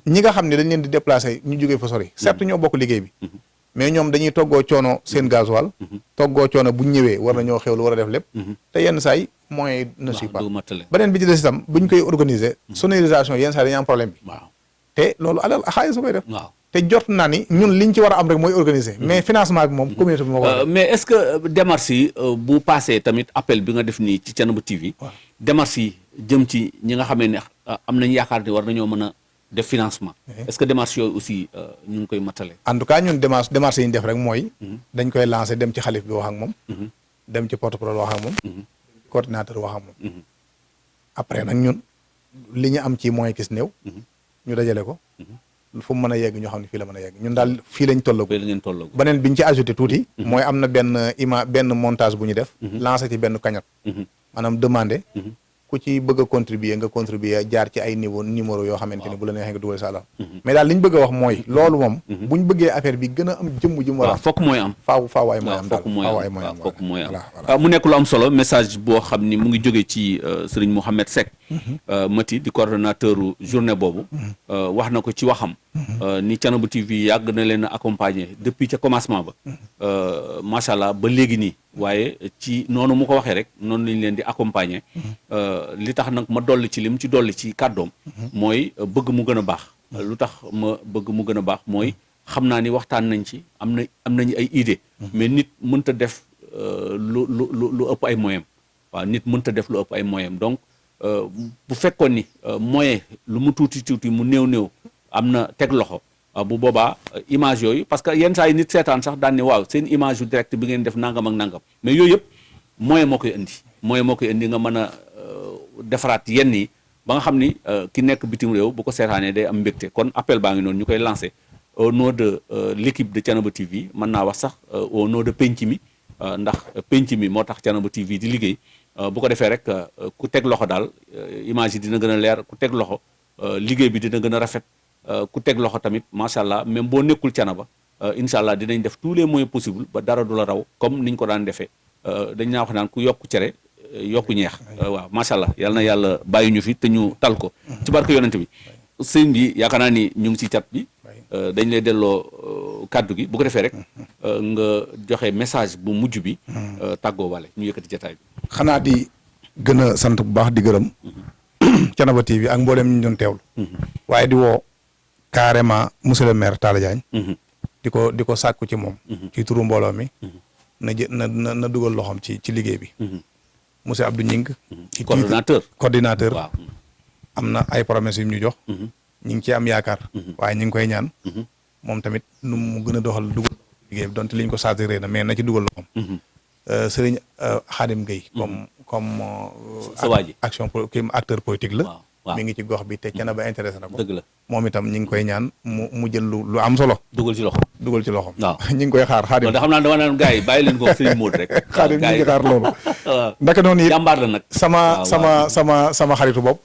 ñi nga xam ne dañ leen di déplacer ñu jógee fa sori. certes ñoo bokk liggéey bi. mais ñoom dañuy toggoo coono seen gasoil. toggoo coono bu ñu ñëwee war na ñoo xewlu war a def lépp. te yenn saa yi moyen ne suit pas. du matale. beneen bi ci des itam bu ñu koy organiser. sonorisation yenn saa yi dañuy am problème bi. waaw te loolu alal xaalis su koy def. waaw. te jot naa ni ñun liñ ci war a am rek mooy organiser. mais financement bi moom communauté bi moo ko war a def. mais est-ce que démarche yi bu passé tamit appel bi nga def nii ci Thiénaba TV. waaw. démarche yi jëm ci ñi nga xamee ne am nañ yaakaar ni war nañoo mën a def financement. est-ce que démarche yooyu aussi ñu ngi koy matale. en tout cas ñun démarche yi ñu def rek mooy. dañ koy lancer dem ci xalif bi wax ak moom. dem ci porte-parole wax ak moom. coordinateur wax ak moom. après nag ñun li ñu am ci moyen gis néew. ñu dajale ko. fu mu mën a yegg ñu xam ne fii la mën a yegg ñun daal fii lañ tollagu. fii la ngeen tollagu. beneen bi ñu ci ajouté tuuti. mooy am na benn montage bu ñu def. lancé ci benn cagnotte. maanaam demandé. ku ci bëgg a contribuer nga contribuer jaar ci ay numéro yoo xamante ni bu la neexee nga dugal sa alal. mais daal li ñu bëgg a wax mooy. loolu moom. bu ñu bëggee affaire bi gën a am jëmm ji mu war a. waaw fokk mooy am. faaw ay mooy am daal fokk mooy faaw am ay mooy am fokk mooy am. voilà mu nekk lu am solo message boo xam ni mu ngi jógee ci Serigne Mohamed Seck. Mati di coordonnateur journée boobu. wax na ko ci waxam. ni Thiénaba TV yàgg na leen a accompagner depuis ca commencement ba. macha allah ba léegi nii. waaye ci noonu mu ko waxee rek noonu lañ leen di accompagner. li tax nag ma dolli ci lim ci dolli ci kàddoom. mooy bëgg mu gën a baax. lu tax ma bëgg mu gën a baax mooy xam naa ni waxtaan nañ ci am nañu ay idée mais nit mënta def lu ëpp ay moyens waaw nit mënta def lu ëpp ay moyens donc bu fekkoon ni moyen lu mu tuuti mu néew am na teg loxo bu boobaa image yooyu parce que yenn saa yi nit seetaan sax daan ne waaw seen image yu direct bi ngeen def nangam ak nangam mais yooyu yëpp moyen moo koy indi nga mën a defaraat yenn yi ba nga xam ni ki nekk bitim réew bu ko seetaanee day am mbégte kon appel baa ngi noonu ñu koy lancé au nom de l'équipe de Thiénaba TV mën naa wax sax au nom de penc mi ndax penc mi moo tax Thiénaba TV di liggéey bu ko defee rek ku teg loxo daal image yi dina gën a leer ku teg loxo liggéey bi dina gën a rafet ku teg loxo tamit macha allah même boo nekkul Thiénaba incha allah dinañ def tous les moyens possibles ba dara du la raw comme niñ ko daan defee dañ naa wax naan ku yokku cere yokku ñeex waaw macha allah yal na yàlla bàyyi ñu fi te ñu tal ko ci barke yonent bi sëñ bi yaakaar naa ni ñu ngi ci cat bi dañ lay delloo kàddu gi bu ko defee rek nga joxe message bu mujj bi tàggoo wale ñu yëkkati jataay bi xanaa di gën a sant bu baax di gërëm Thiénaba TV ak mboolem ñu doon teewlu waaye di woo carrément monsieur le maire Talla Diagne di ko sàkku ci moom ci turu mbooloo mi na dugal loxoom ci liggéey bi monsieur Abdou Ñing ci coordinateur waaw am na ay promesses yu ñu jox ñu ngi ci am yaakaar waaye ñu ngi koy ñaan moom tamit nu mu gën a doxal dugal liggéey bi donte liñ ko saturé na mais na ci dugal loxoom Serigne Khadim Gueye comme sa waa ji action acteur politique la waaw mi ngi ci gox bi te Thiénaba intéressé na ko dëgg la moom itam ñu ngi koy ñaan mu jël lu am solo dugal ci loxo loxom waaw ñu ngi koy xaar Khadim da xam naa dama naan gars yi bàyyi leen ko Serigne Modou rek Khadim ñu ngi xaar loolu ndaka noonu it jàmbaar la nag sama xaritu bopp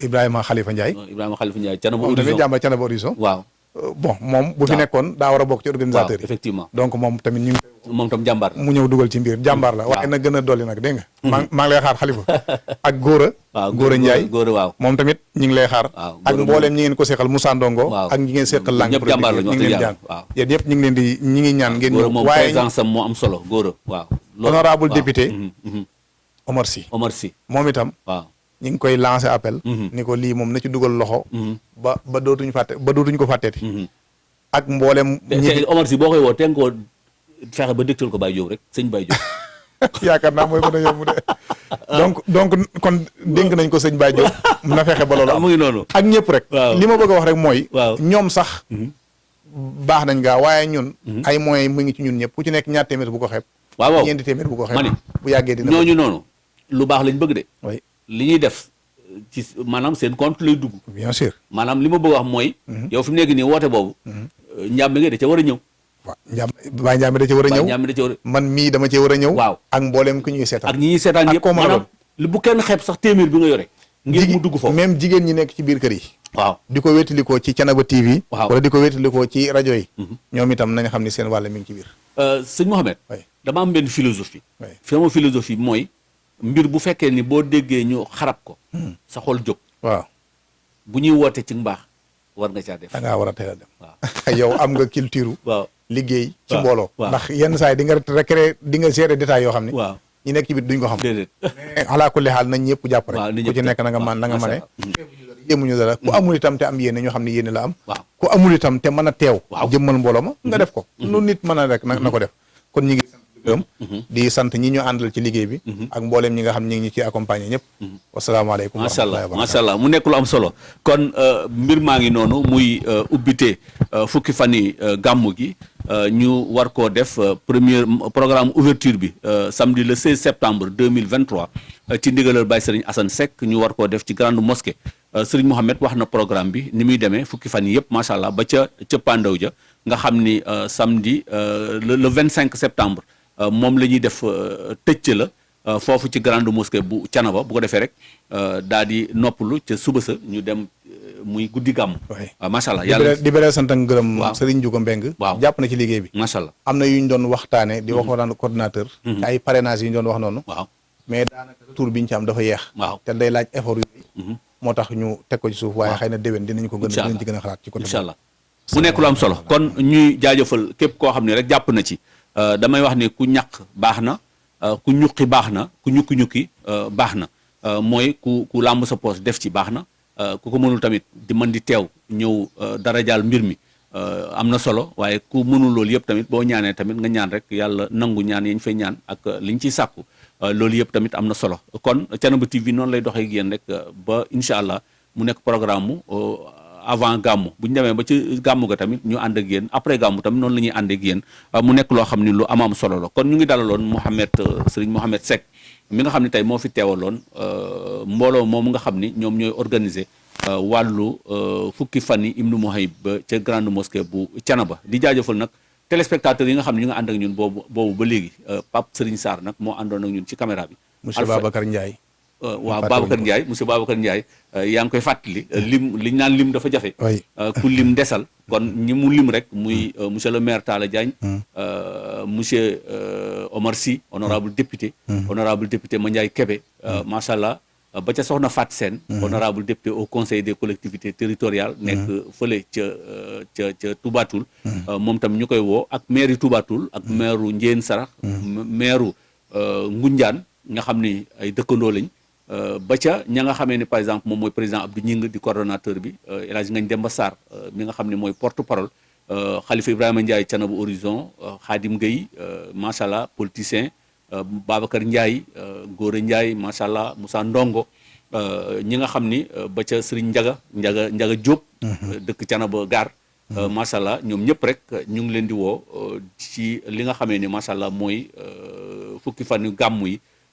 Ibrahima Khalifa Ndiaye Thiénaba moom tamit jàmbaar Thiénaba Horizon waaw bon moom bu fi nekkoon daa war a bokk ci organisateur yi effectivement donc moom tamit ñu ngi moom tam jàmbaar mu ñëw dugal ci mbir jàmbaar la waaye na gën a dolli nag dégg nga maa ngi lay xaar Khalifa ak Góora Ndiaye waaw moom tamit ñi ngi lay xaar ak mbooleem ñi ngeen ko seqal Moussa Ndongo ak ñi ngeen seqal lang ñëpp jàmbaar la ñu ngi leen jaan yéen yëpp ñu ngi leen di ñi ngi ñaan ngeen ñëw waaye présence am moo am solo Góora waaw honorable député Omar Sy Omar Sy moom itam waaw ñu ngi koy lancer appel. ni ko lii moom na ci dugal loxo. ba dootuñ ko fàtteeti. ak mboolem. te Omar Sy boo koy woo te nga koo fexe ba dégtal ko Baye Diop rek sëñ Baye Diop. yaakaar naa mooy mën a yomb de. donc kon dénk nañ ko sëñ Baye Diop na fexe ba loolu am. mu ngi noonu ak ñëpp rek. li ma bëgg a wax rek mooy. ñoom sax. baax nañ gaa waaye ñun. ay moyens mu ngi ci ñun ñëpp ku ci nekk ñaar téeméer bu ko xeeb. waaw ñeenti téeméer bu ko xeeb. ma ni bu yàggee dina ñooñu noonu lu baax lañ bëgg de. oui li ñuy def ci maanaam seen compte lay dugg. bien sûr. maanaam li ma bëgg a wax mooy. yow fi mu nekk nii woote boobu. njàmb nga da ca war a ñëw. waaw Baye Ndiamé da ca war a ñëw. Ndiamé da ca war a man mii dama cee war a ñëw. waaw ak mboolem ku ñuy seetaan. ak ñi ñuy seetaan yëpp maanaam bu kenn xeeb sax téeméer bi nga yore. ngir mu dugg foofu même jigéen ñi nekk ci biir kër yi. waaw di ko wétalikoo ci Thiénaba TV. waaw wala di ko wétalikoo ci rajo yi. ñoom itam nañ xam ni seen wàll mi ngi ci biir. sëñ Mouhamed. dama am benn philosophie. sama philosophie mooy mbir bu fekkee ni boo déggee ñu xarab ko. sa xol jóg. waaw bu ñuy woote ci mbaax war nga caa def. da ngaa war a teel a dem. waaw yow am nga culture. waaw liggéey ci waaw mbooloo. waaw ndax yenn saa yi di nga recréer di nga gérer détails yoo xam ni. waaw ñi nekk ci biir duñ ko xam. déedéet. mais alaa kulli xaal nañ ñëpp jàpp rek. waaw ku ci nekk na nga man na nga mane. macha yéemuñu dara ku amul itam te am yéene ñoo xam ne yéene la am. waaw ku amul itam te mën a teew. waaw jëmmal mbooloo ma nga def ko. nu nit mën a rek na ko def. kon ñi ngi sant di gërëm. di sant ñi ñu àndal ci liggéey bi. ak mbooleem ñi nga xam ñi ngi ñu ciy accompagner ñëpp. wasalaamaaleykum. macha allah macha allah mu nekk lu am solo kon mbir maa ngi noonu muy ubbite fukki fan yi gàmmu gi ñu war koo def premier programme ouverture bi samedi le 16 septembre 2023 ci ndigalal Baye Serigne Assane Seck ñu war koo def ci grande mosquée Serigne Mohamed wax na programme bi ni muy demee fukki fan yi yëpp macha allah ba ca pandaw ja nga xam ni samedi le 25 septembre moom la ñuy def tëcc la foofu ci grande mosquée bu Thiénaba bu ko defee rek daal di noppalu ca suba sa ñu dem muy guddi gàmm. waaw macha allah yàlla di beral sant ak ngërëm. waaw Serigne Diogo Mbeng waaw jàpp na ci liggéey bi. macha allah am na yu ñu doon waxtaane di waxtaan coordinateur. te ay parrainage yu ñu doon wax noonu. waaw mais daanaka retour bi ñu ci am dafa yeex. waaw te day laaj effort yu moo tax ñu teg ko ci suuf waaye xëy na déwén dinañ ko gën a dinañ ci gën a xalaat ci côté incha allah mu nekk lu am solo kon ñuy jaajëfal képp koo xam ne rek jàpp na ci damay wax ne ku ñàq baax na ku ñuqi baax na ku ñukki baax na mooy ku làmb sa poos def ci baax na ku ko mënul tamit di mën di teew ñëw dara jaal mbir mi am na solo waaye ku mënul loolu yëpp tamit boo ñaanee tamit nga ñaan rek yàlla nangu ñaan yañ fay ñaan ak liñ ciy sàkku loolu yëpp tamit am na solo kon Thiénaba TV noonu lay doxee ak yéen rek ba incha allah mu nekk programme mu avant gàmmu bu ñu demee ba ci gàmmu ga tamit ñu ànd ak yéen après gàmmu tamit noonu la ñuy ànd ak yéen mu nekk loo xam ni lu am solo la kon ñu ngi dalaloon Serigne Mohamed Seck mi nga xam ne tey moo fi teewaloon mbooloo moomu nga xam ni ñoom ñooy organiser wàllu fukki fan yi Ibnu Mouhayib ba ca grande mosquée bu Thiénaba di jaajëfal nag téléspectateurs yi nga xam ne ñu nga ànd ak ñun boobu ba léegi Pape Serigne Sarr nag moo àndoon ak ñun ci caméra bi. monsieur Babacar Ndiaye. waaw Babacar Ndiaye monsieur Babacar Ndiaye yaa ngi koy fàttali liñ naan lim dafa jafe. ku lim desal kon ñi mu lim rek muy monsieur le maire Talla Diagne. monsieur Omar Sy honorable député. honorable député Mandiaye Kébé. macha allah ba ca soxna Fat Sène. honorable député au conseil des collectivités territoriales. nekk fële ca Touba Toul. moom tam ñu koy woo ak maire yu Touba Toul ak maire u Ndiéyène Sarax. maire Ngoundiane nga xam ni ay dëkkandoo lañ. ba ca ña nga xamee ni par exemple moom mooy président Abdou Gningue di coordonnateur bi El Hadj Ngagne Demba Sarr mi nga xam ne mooy porte parole Khalifa Ibrahima Ndiaye Thiénaba Horizon Khadim Gueye macha allah politicien Babacar Ndiaye Gora Ndiaye macha allah Moussa Ndongo ñi nga xam ni ba ca Serigne Ndiaga Diop. dëkk Thiénaba Gare. macha allah ñoom ñëpp rek ñu ngi leen di woo ci li nga xamee ni macha allah mooy fukki fan yu gàmmu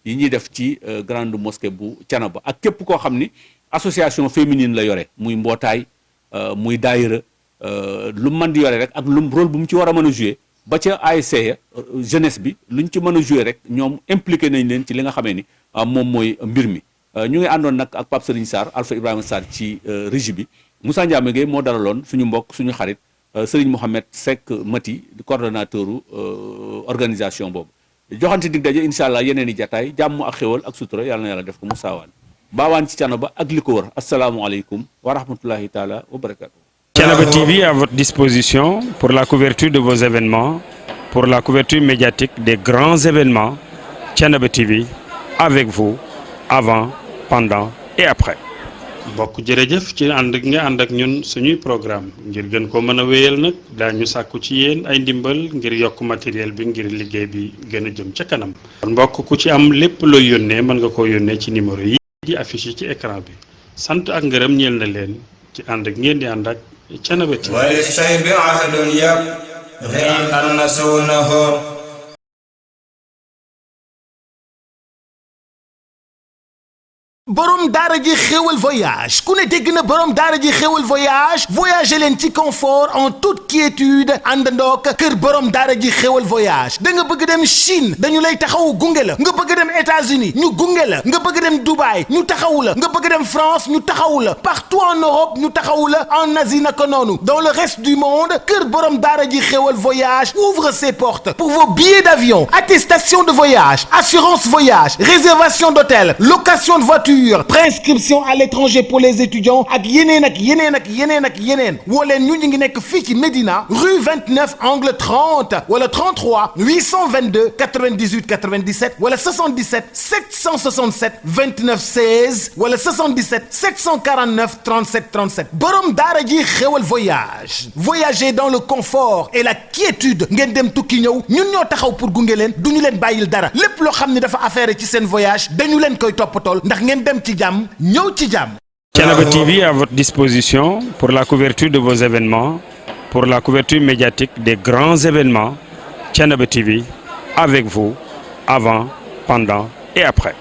yi ñuy def ci grande mosquée bu Thiénaba ak képp koo xam ni association féminine la yore muy mbootaay muy daayira lu mën di yore rek ak lu rôle bu mu ci war a mën a jouer ba ca ASC jeunesse bi luñ ci mën a jouer rek ñoom impliqué nañ leen ci li nga xamee ni moom mooy mbir mi ñu ngi àndoon nag ak Pape Serigne Sarr Alpha Ibrahima Sarr ci régie bi Moussa Ndiame Gueye moo dalaloon suñu mbokk suñu xarit Serigne Mohamed Seck Mati coordonnateur organisation boobu joxante dig daje incha allah yeneen i jataay jàmm ak xéwal ak sutura yàlla na yàlla def ko mu saawaan baawaan ci Thiénaba ak li ko wër asalaamualeykum wa rahmatullahi taala wa barakatu. Thiénaba TV à votre disposition pour la couverture de vos événements, pour la couverture médiatique des grands événements. Thiénaba TV avec vous avant, pendant et après. bokk jërëjëf ci ànd ak nga ànd ak ñun suñuy programme ngir gën ko mën a wéyal nag daañu sàkku ci yéen ay ndimbal ngir yokk matériel bi ngir liggéey bi gën a jëm ca kanam. kon mbokk ku ci am lépp looy yónnee mën nga koo yónnee ci numéro yi di affiché ci écran bi sant ak ngërëm ñeel na leen ci ànd ak ngeen di ànd ak Thiénaba TV. wali say bi ahadun yab xiran an nasuunahu borom daara ji xéewal voyage ku ne dégg na borom daara ji xéewal voyage voyager leen ci confort en toute quiétude àndandook kër borom daara ji xéewal voyage da nga bëgg dem Chine dañu lay taxawu gunge la nga bëgg dem États-Unis ñu gunge la nga bëgg dem Dubaï ñu taxawu la nga bëgg dem France ñu taxawu la partout en Europe ñu taxawu la en Asie naka noonu dans le reste du monde kër borom daara ji xéewal voyage ouvre ses portes pour vos billets d'avion attestation de voyage assurance voyage réservation d'hôtel location de voiture préinscription à l'étranger pour les étudiants ak yeneen ak yeneen ak yeneen ak yeneen woo leen ñu ngi nekk fii ci Médina rue 29 angle 30 wala 33 822 98 97 wala 77 767 29 16 wala 77 749 37 37 borom daara ji xéwal voyage voyager dans le confort et la quiétude ngeen dem tukki ñëw ñun ñoo taxaw pour gunge leen duñu leen bàyyil dara lépp loo xam ne dafa affaire ci seen voyage dañu leen koy toppatool ndax ngeen dem ci jàmm ñëw ci jàmm. Thiénaba TV à votre disposition pour la couverture de vos événements, pour la couverture médiatique des grands événements. Thiénaba TV avec vous avant, pendant et après.